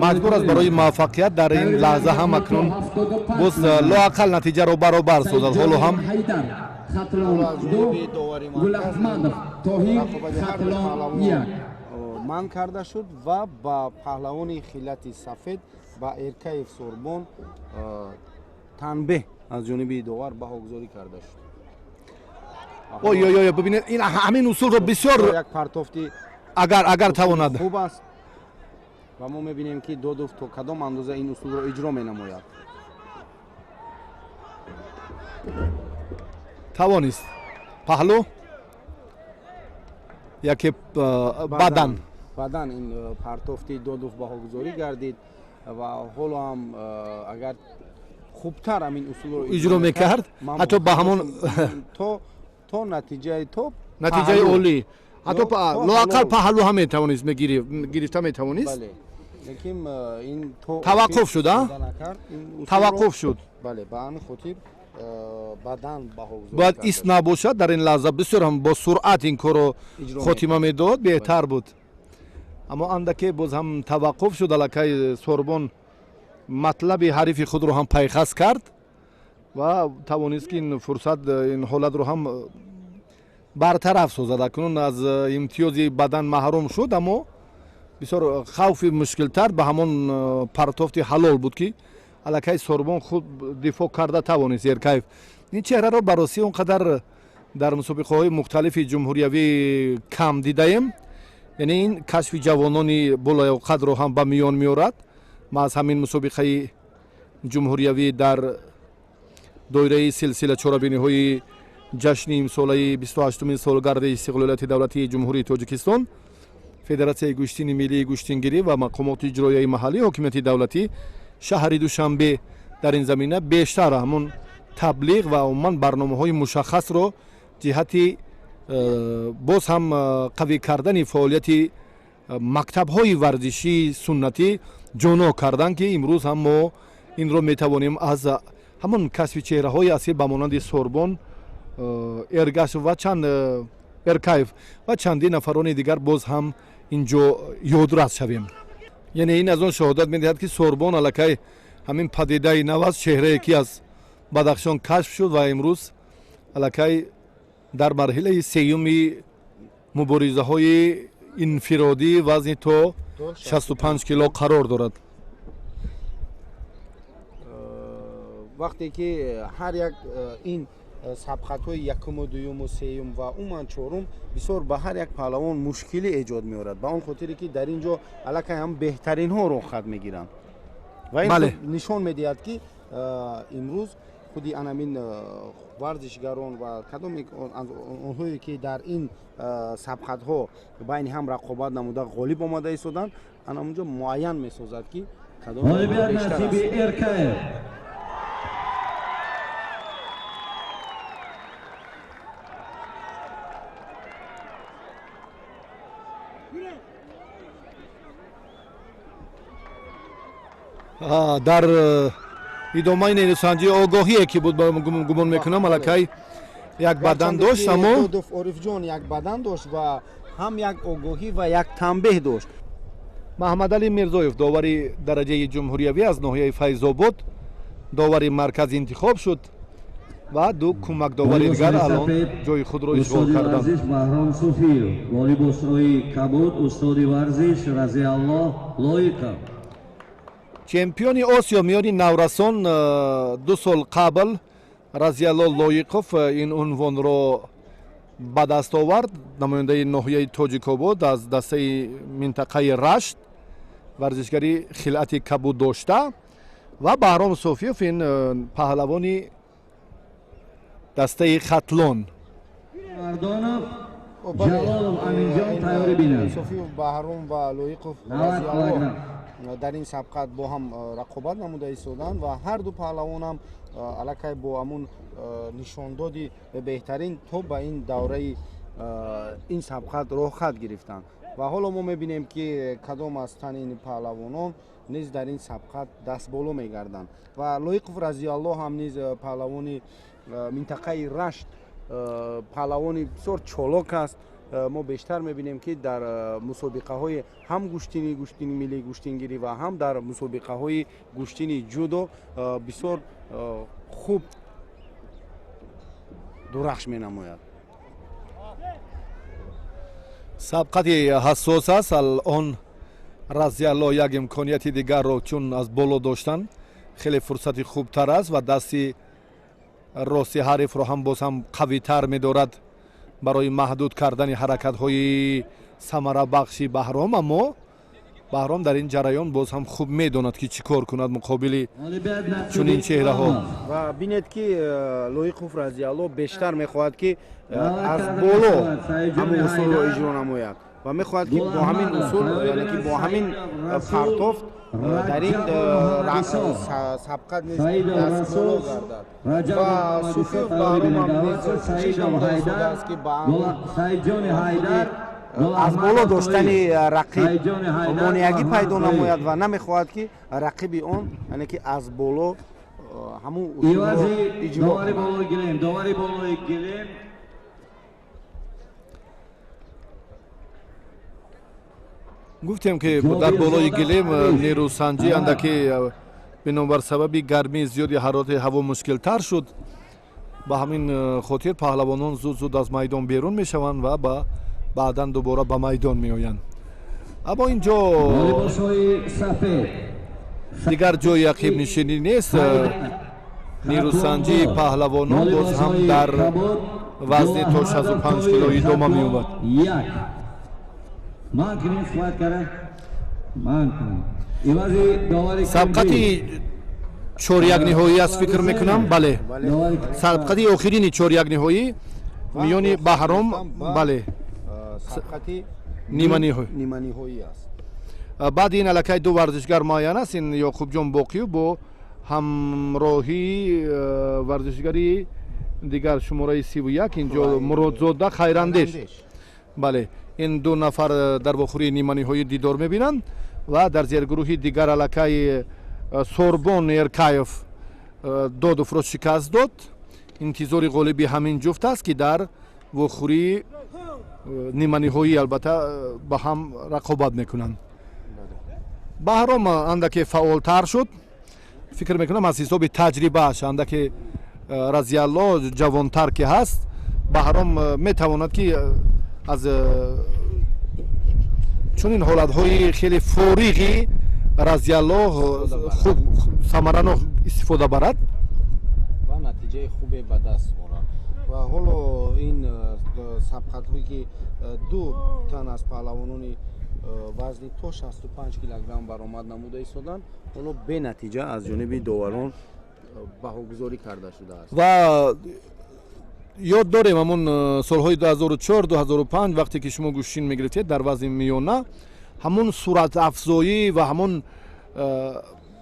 Маҷбур аст барои муваффақият дар ин лаҳза ҳам акнун боз лоақал натиҷаро баробар созад. Ҳоло ҳам Манъ карда шуд ва ба паҳлавони хилати сафед, ба Эркаев Сорбон, танбеҳ аз ҷониби довар баҳогузорӣ карда шуд. Ой, ой, ой, бибинед, ин ҳамин усулро бисёр як партофти агар тавонад хуб аст ва мо мебинем, ки Додов то кадом андоза ин усулро иҷро менамояд. Тавонист паҳлӯ яке бадан. Бадан ин партофти Додов баҳогузорӣ гардид ва ҳоло ҳам агар хубтар ҳамин усулро иҷро мекард, ҳатто ба ҳамон то натиҷаи то натиҷаи олӣ, ҳатто лоақал паҳлӯ ҳам метавонист гирифта метавонист. Таваққуф шуд, таваққуф шуд. Бале, ба ҳамин хотир бадан баҳогузорӣ. Бояд ист набошад дар ин лаҳза, бисёр ҳам бо суръат ин корро хотима медод, беҳтар буд. Аммо андаке боз ҳам таваққуф шуд. Аллакай Сорбон матлаби ҳарифи худро ҳам пайхас кард ва тавонист, ки ин фурсат, ин ҳолатро ҳам бартараф созад. Акнун аз имтиёзи бадан маҳрум шуд, аммо бисёр хавфи мушкилтар ба ҳамон партофти ҳалол буд, ки аллакай Сорбон худ дифоъ карда тавонист. Эркаев ин чеҳраро ба ростӣ он қадар дар мусобиқаҳои мухталифи ҷумҳуриявӣ кам дидаем. Яъне ин кашфи ҷавонони болаёқатро ҳам ба миён меорад. Ма аз ҳамин мусобиқаи ҷумҳуриявӣ дар доираи силсила чорабиниҳои ҷашни имсолаи 28-умин солгарди истиқлолияти давлатии Ҷумҳурии Тоҷикистон, Федератсияи гӯштини миллии гӯштингирӣ ва мақомоти иҷроияи маҳаллии ҳокимияти давлатӣ шаҳри Душанбе дар ин замина бештар ҳамон таблиғ ва умуман барномаҳои мушаххасро ҷиҳати боз ҳам қавӣ кардани фаъолияти мактабҳои варзишии суннатӣ ҷоно карданд, ки имрӯз ҳам мо инро метавонем аз ҳамон касби чеҳраҳои асил ба монанди Сорбон, Эргашев ва чанд Эркаев ва чандин нафарони дигар боз ҳам инҷо ёдрас шавем. Яъне ин аз он шаҳодат медиҳад, ки Сорбон аллакай ҳамин падидаи нав аст, чеҳрае ки аз Бадахшон кашф шуд ва имрӯз аллакай дар марҳилаи сеюми муборизаҳои инфиродӣ вазни то 65 кило қарор дорад. Вақте ки ҳар як ин сабқатҳои якуму, дуюму, сеюм ва умуман чорум бисёр ба ҳар як паҳлавон мушкилӣ эҷод меорад, ба он хотире ки дар ин ҷо аллакай ҳам беҳтаринҳо роҳхат мегиранд ва ин нишон медиҳад, ки имрӯз худи анамин варзишгарон ва кадом онҳое ки дар ин сабқатҳо байни ҳам рақобат намуда ғолиб омада истоданд, ана онҷо муайян месозад, ки кадом Ғолибият насиби Эркаев. Дар идомаи нерӯсанҷии огоҳие ки буд, гумон мекунам, аллакай як бадан дошт, аммо Додов Орифҷон як бадан дошт ва ҳам як огоҳӣ ва як танбеҳ дошт. Маҳмадалӣ Мирзоев, довари дараҷаи ҷумҳуриявӣ аз ноҳияи Файзобод, довари марказ интихоб шуд ва ду кӯмакдовари дигар алон ҷои худро ишғол карданд. Баҳром Суфиев бо либосҳои кабуд, устоди варзиш Разиаллоҳ Лоиқов. Чемпиони Осиё миёни наврасон 2 сол қабл Разиалло Лоиқов ин унвонро ба даст овард. Намояндаи ноҳияи Тоҷикобод аз дастаи минтақаи Рашт, варзишгари хилъати кабуд дошта, ва Баҳром Софиев ин паҳлавони дастаи Хатлон. Мардонов Ҷалолов Аминҷон тайёрӣ бинанд. Софиев Баҳром ва Лоиқов дар ин сабқат бо ҳам рақобат намуда истоданд ва ҳар ду паҳлавонам аллакай бо ҳамун нишондоди беҳтарин то ба ин давраи ин сабқат роҳхат гирифтанд. Ва ҳоло мо мебинем, ки кадом аз ин паҳлавонон низ дар ин сабқат дастболо мегарданд. Ва Лоиқов Разиаллоҳ ҳам низ паҳлавони минтақаи Рашт, паҳлавони бисёр чолок аст. Мо бештар мебинем, ки дар мусобиқаҳои ҳам гӯштини миллии гӯштингирӣ ва ҳам дар мусобиқаҳои гӯштини ҷудо бисёр хуб дурахш менамояд. Сабқати ҳассос аст. Алон Разиалло як имконияти дигарро, чун аз боло доштан хеле фурсати хубтар аст ва дасти рости ҳарифро ҳам боз ҳам қавитар медорад барои маҳдуд кардани ҳаракатҳои самарабахши Баҳром. Аммо Баҳром дар ин ҷараён боз ҳам хуб медонад, ки чӣ кор кунад муқобили чунин чеҳраҳо. Ва бинед, ки Лоиқов Разиалло бештар мехоҳад, ки аз боло ҳамон усулро иҷро намояд ва мехоҳад, ки бо ҳамин усул, яъне ки бо ҳамин партофт дар ин сабқат низ дастболо гардад. Ва Суфиев Баҳромам низ кӯшиш намуда истодааст, ки ба аз боло доштани рақиб монеагӣ пайдо намояд ва намехоҳад, ки рақиби он, яъне ки аз боло ҳамун усулро иҷро кунад. Гуфтем, ки дар болои гилем нерӯсанҷӣ андаке бинобар сабаби гармии зиёди ҳарорати ҳаво мушкилтар шуд. Ба ҳамин хотир паҳлавонон зуд зуд аз майдон берун мешаванд ва баъдан дубора ба майдон меоянд. Аммо ин ҷо дигар ҷои ақибнишинӣ нест. Нерӯсанҷии паҳлавонон боз ҳам дар вазни то 65 кило идома меёбад. Сабқати чорякниҳоӣ аст, фикр мекунам. Бале, сабқати охирини чорякниҳоӣ миёни Баҳром, бале, ниманиҳоӣ аст. Баъди ин аллакай ду варзишгар муайян аст. Ин Ёқубҷон Боқиев бо ҳамроҳии варзишгари дигар шумораи 31, инҷо Муродзода Хайрандеш. Бале, ин ду нафар дар вохӯрии ниманиҳоӣ дидор мебинанд ва дар зергурӯҳи дигар аллакай Сорбон Эркаев Додовро шикаст дод. Интизори ғолиби ҳамин ҷуфт аст, ки дар вохӯрии ниманиҳоӣ албатта ба ҳам рақобат мекунанд. Баҳром андаке фаъолтар шуд, фикр мекунам, аз ҳисоби таҷрибааш. Андаке Разиалло ҷавонтар ки ҳаст, Баҳром метавонад, ки аз чунин ҳолатҳои хеле фориғи Разиалло хуб самаранок истифода барад ва натиҷаи хубе ба даст орад. Ва ҳоло ин сабқатҳое, ки ду тан аз паҳлавонони вазни то 65 килограмм баромад намуда истоданд, ҳоло бенатиҷа аз ҷониби доварон баҳогузорӣ карда шудааст. Ва ёд дорем ҳамон солҳои 2004, 2005, вақте ки шумо гӯштин мегирифтед дар вазни миёна, ҳамон суратафзоӣ ва ҳамон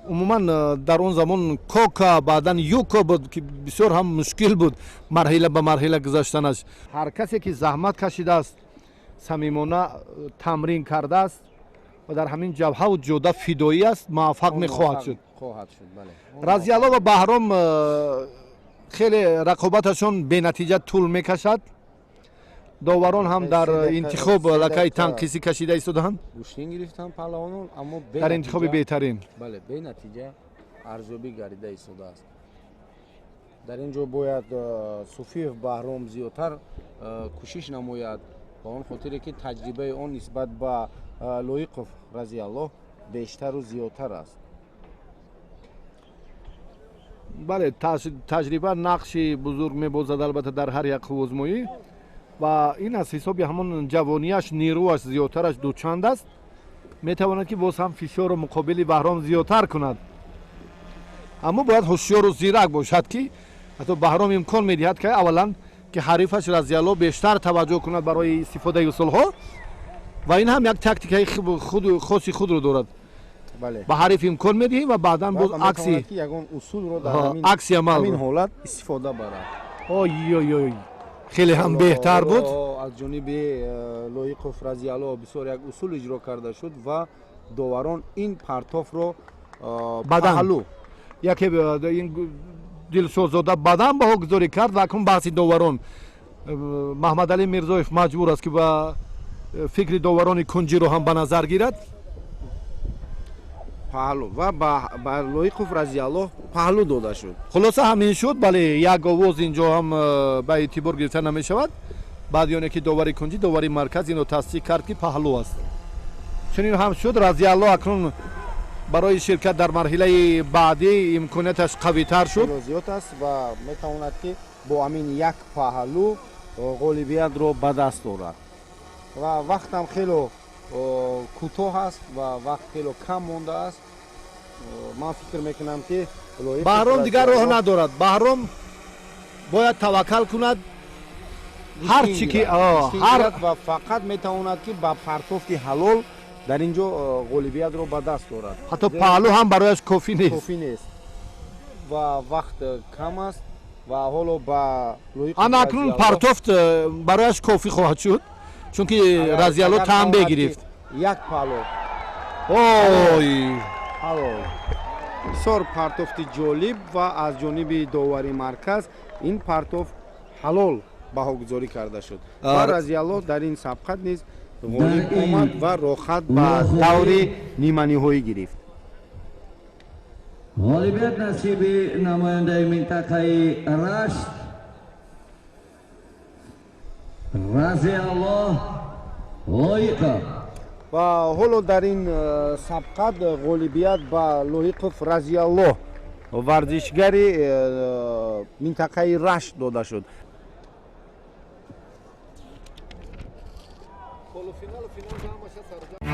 умуман дар он замон кока, баъдан юко буд, ки бисёр ҳам мушкил буд марҳила ба марҳила гузаштанаш. Ҳар касе ки заҳмат кашидааст, самимона тамрин кардааст ва дар ҳамин ҷабҳаву ҷода фидоӣ аст, муваффақ мехоҳад шуд. Разиалло ва Баҳром хеле рақобаташон бенатиҷа тӯл мекашад. Доварон ҳам дар интихоб аллакай танқисӣ кашида истодаанд. Гӯштин гирифтанд паҳлавонон, аммо дар интихоби беҳтарин. Бале, бенатиҷа арзёбӣ гардида истодааст. Дар ин ҷо бояд Суфиев Баҳром зиёдтар кӯшиш намояд, ба он хотире ки таҷрибаи он нисбат ба Лоиқов Разиаллоҳ бештару зиёдтар аст. Бале, таҷриба нақши бузург мебозад албатта дар ҳар як қуввозмоӣ ва ин аз ҳисоби ҳамон ҷавонияш, нерӯаш зиёдтараш дучанд аст, метавонад, ки боз ҳам фишору муқобили Баҳром зиёдтар кунад. Аммо бояд ҳушёру зирак бошад, ки ҳатто Баҳром имкон медиҳад, ки аввалан ки ҳарифаш Разиалло бештар таваҷҷӯҳ кунад барои истифодаи усулҳо ва ин ҳам як тактикаи хоси худро дорад. Ба ҳариф имкон медиҳӣ ва баъдан боз акси ягон усулро дар акси амал ҳамин ҳолат истифода барад. Ой ой ой. Хеле ҳам беҳтар буд. Аз ҷониби Лоиқов Разиалло бисёр як усул иҷро карда шуд ва доварон ин партофро паҳлу. Яке ин Дилшодзода бадан баҳогузорӣ кард ва акнун баҳси доварон. Маҳмадалӣ Мирзоев маҷбур аст, ки ба фикри доварони кунҷиро ҳам ба назар гирад. Паҳлу ва ба Лоиқов Разиалло паҳлу дода шуд. Хулоса ҳамин шуд, бале, як овоз инҷо ҳам ба эътибор гирифта намешавад. Баъд ёне ки довари кунҷӣ, довари марказ инро тасдиқ кард, ки паҳлу аст. Чунин ҳам шуд. Разиалло акнун барои ширкат дар марҳилаи баъдӣ имконияташ қавитар шуд. Зиёд аст ва метавонад, ки бо ҳамин як паҳлу ғолибиятро ба даст орад. Ва вақтам хело кӯтоҳ аст ва вақт хело кам мондааст. Ман фикр мекунам, ки Баҳром дигар роҳ надорад. Баҳром бояд таваккал кунад. Ҳар чи ки ва фақат метавонад, ки ба партофти ҳалол дар ин ҷо ғолибиятро ба даст орад. Ҳатто паҳлу ҳам барояш кофӣ нест. Кофӣ нест ва вақт кам аст ва ҳоло ба ана акнун партофт барояш кофӣ хоҳад шуд, чунки Разиалло таъм бегирифт. Як паҳлу. Ой, ҳалол. Бисёр партофти ҷолиб ва аз ҷониби довари марказ ин партофт ҳалол баҳогузорӣ карда шуд ва Разиалло дар ин сабқат низ ғолиб омад ва роҳхат ба даври ниманиҳоӣ гирифт. Ғолибият насиби намояндаи минтақаи Рашт Разиалло Лоиқов. Ва ҳоло дар ин сабқат ғолибият ба Лоиқов Разиалло, варзишгари минтақаи Рашт, дода шуд. Полуфиналу финал ҳамаша сарҷа.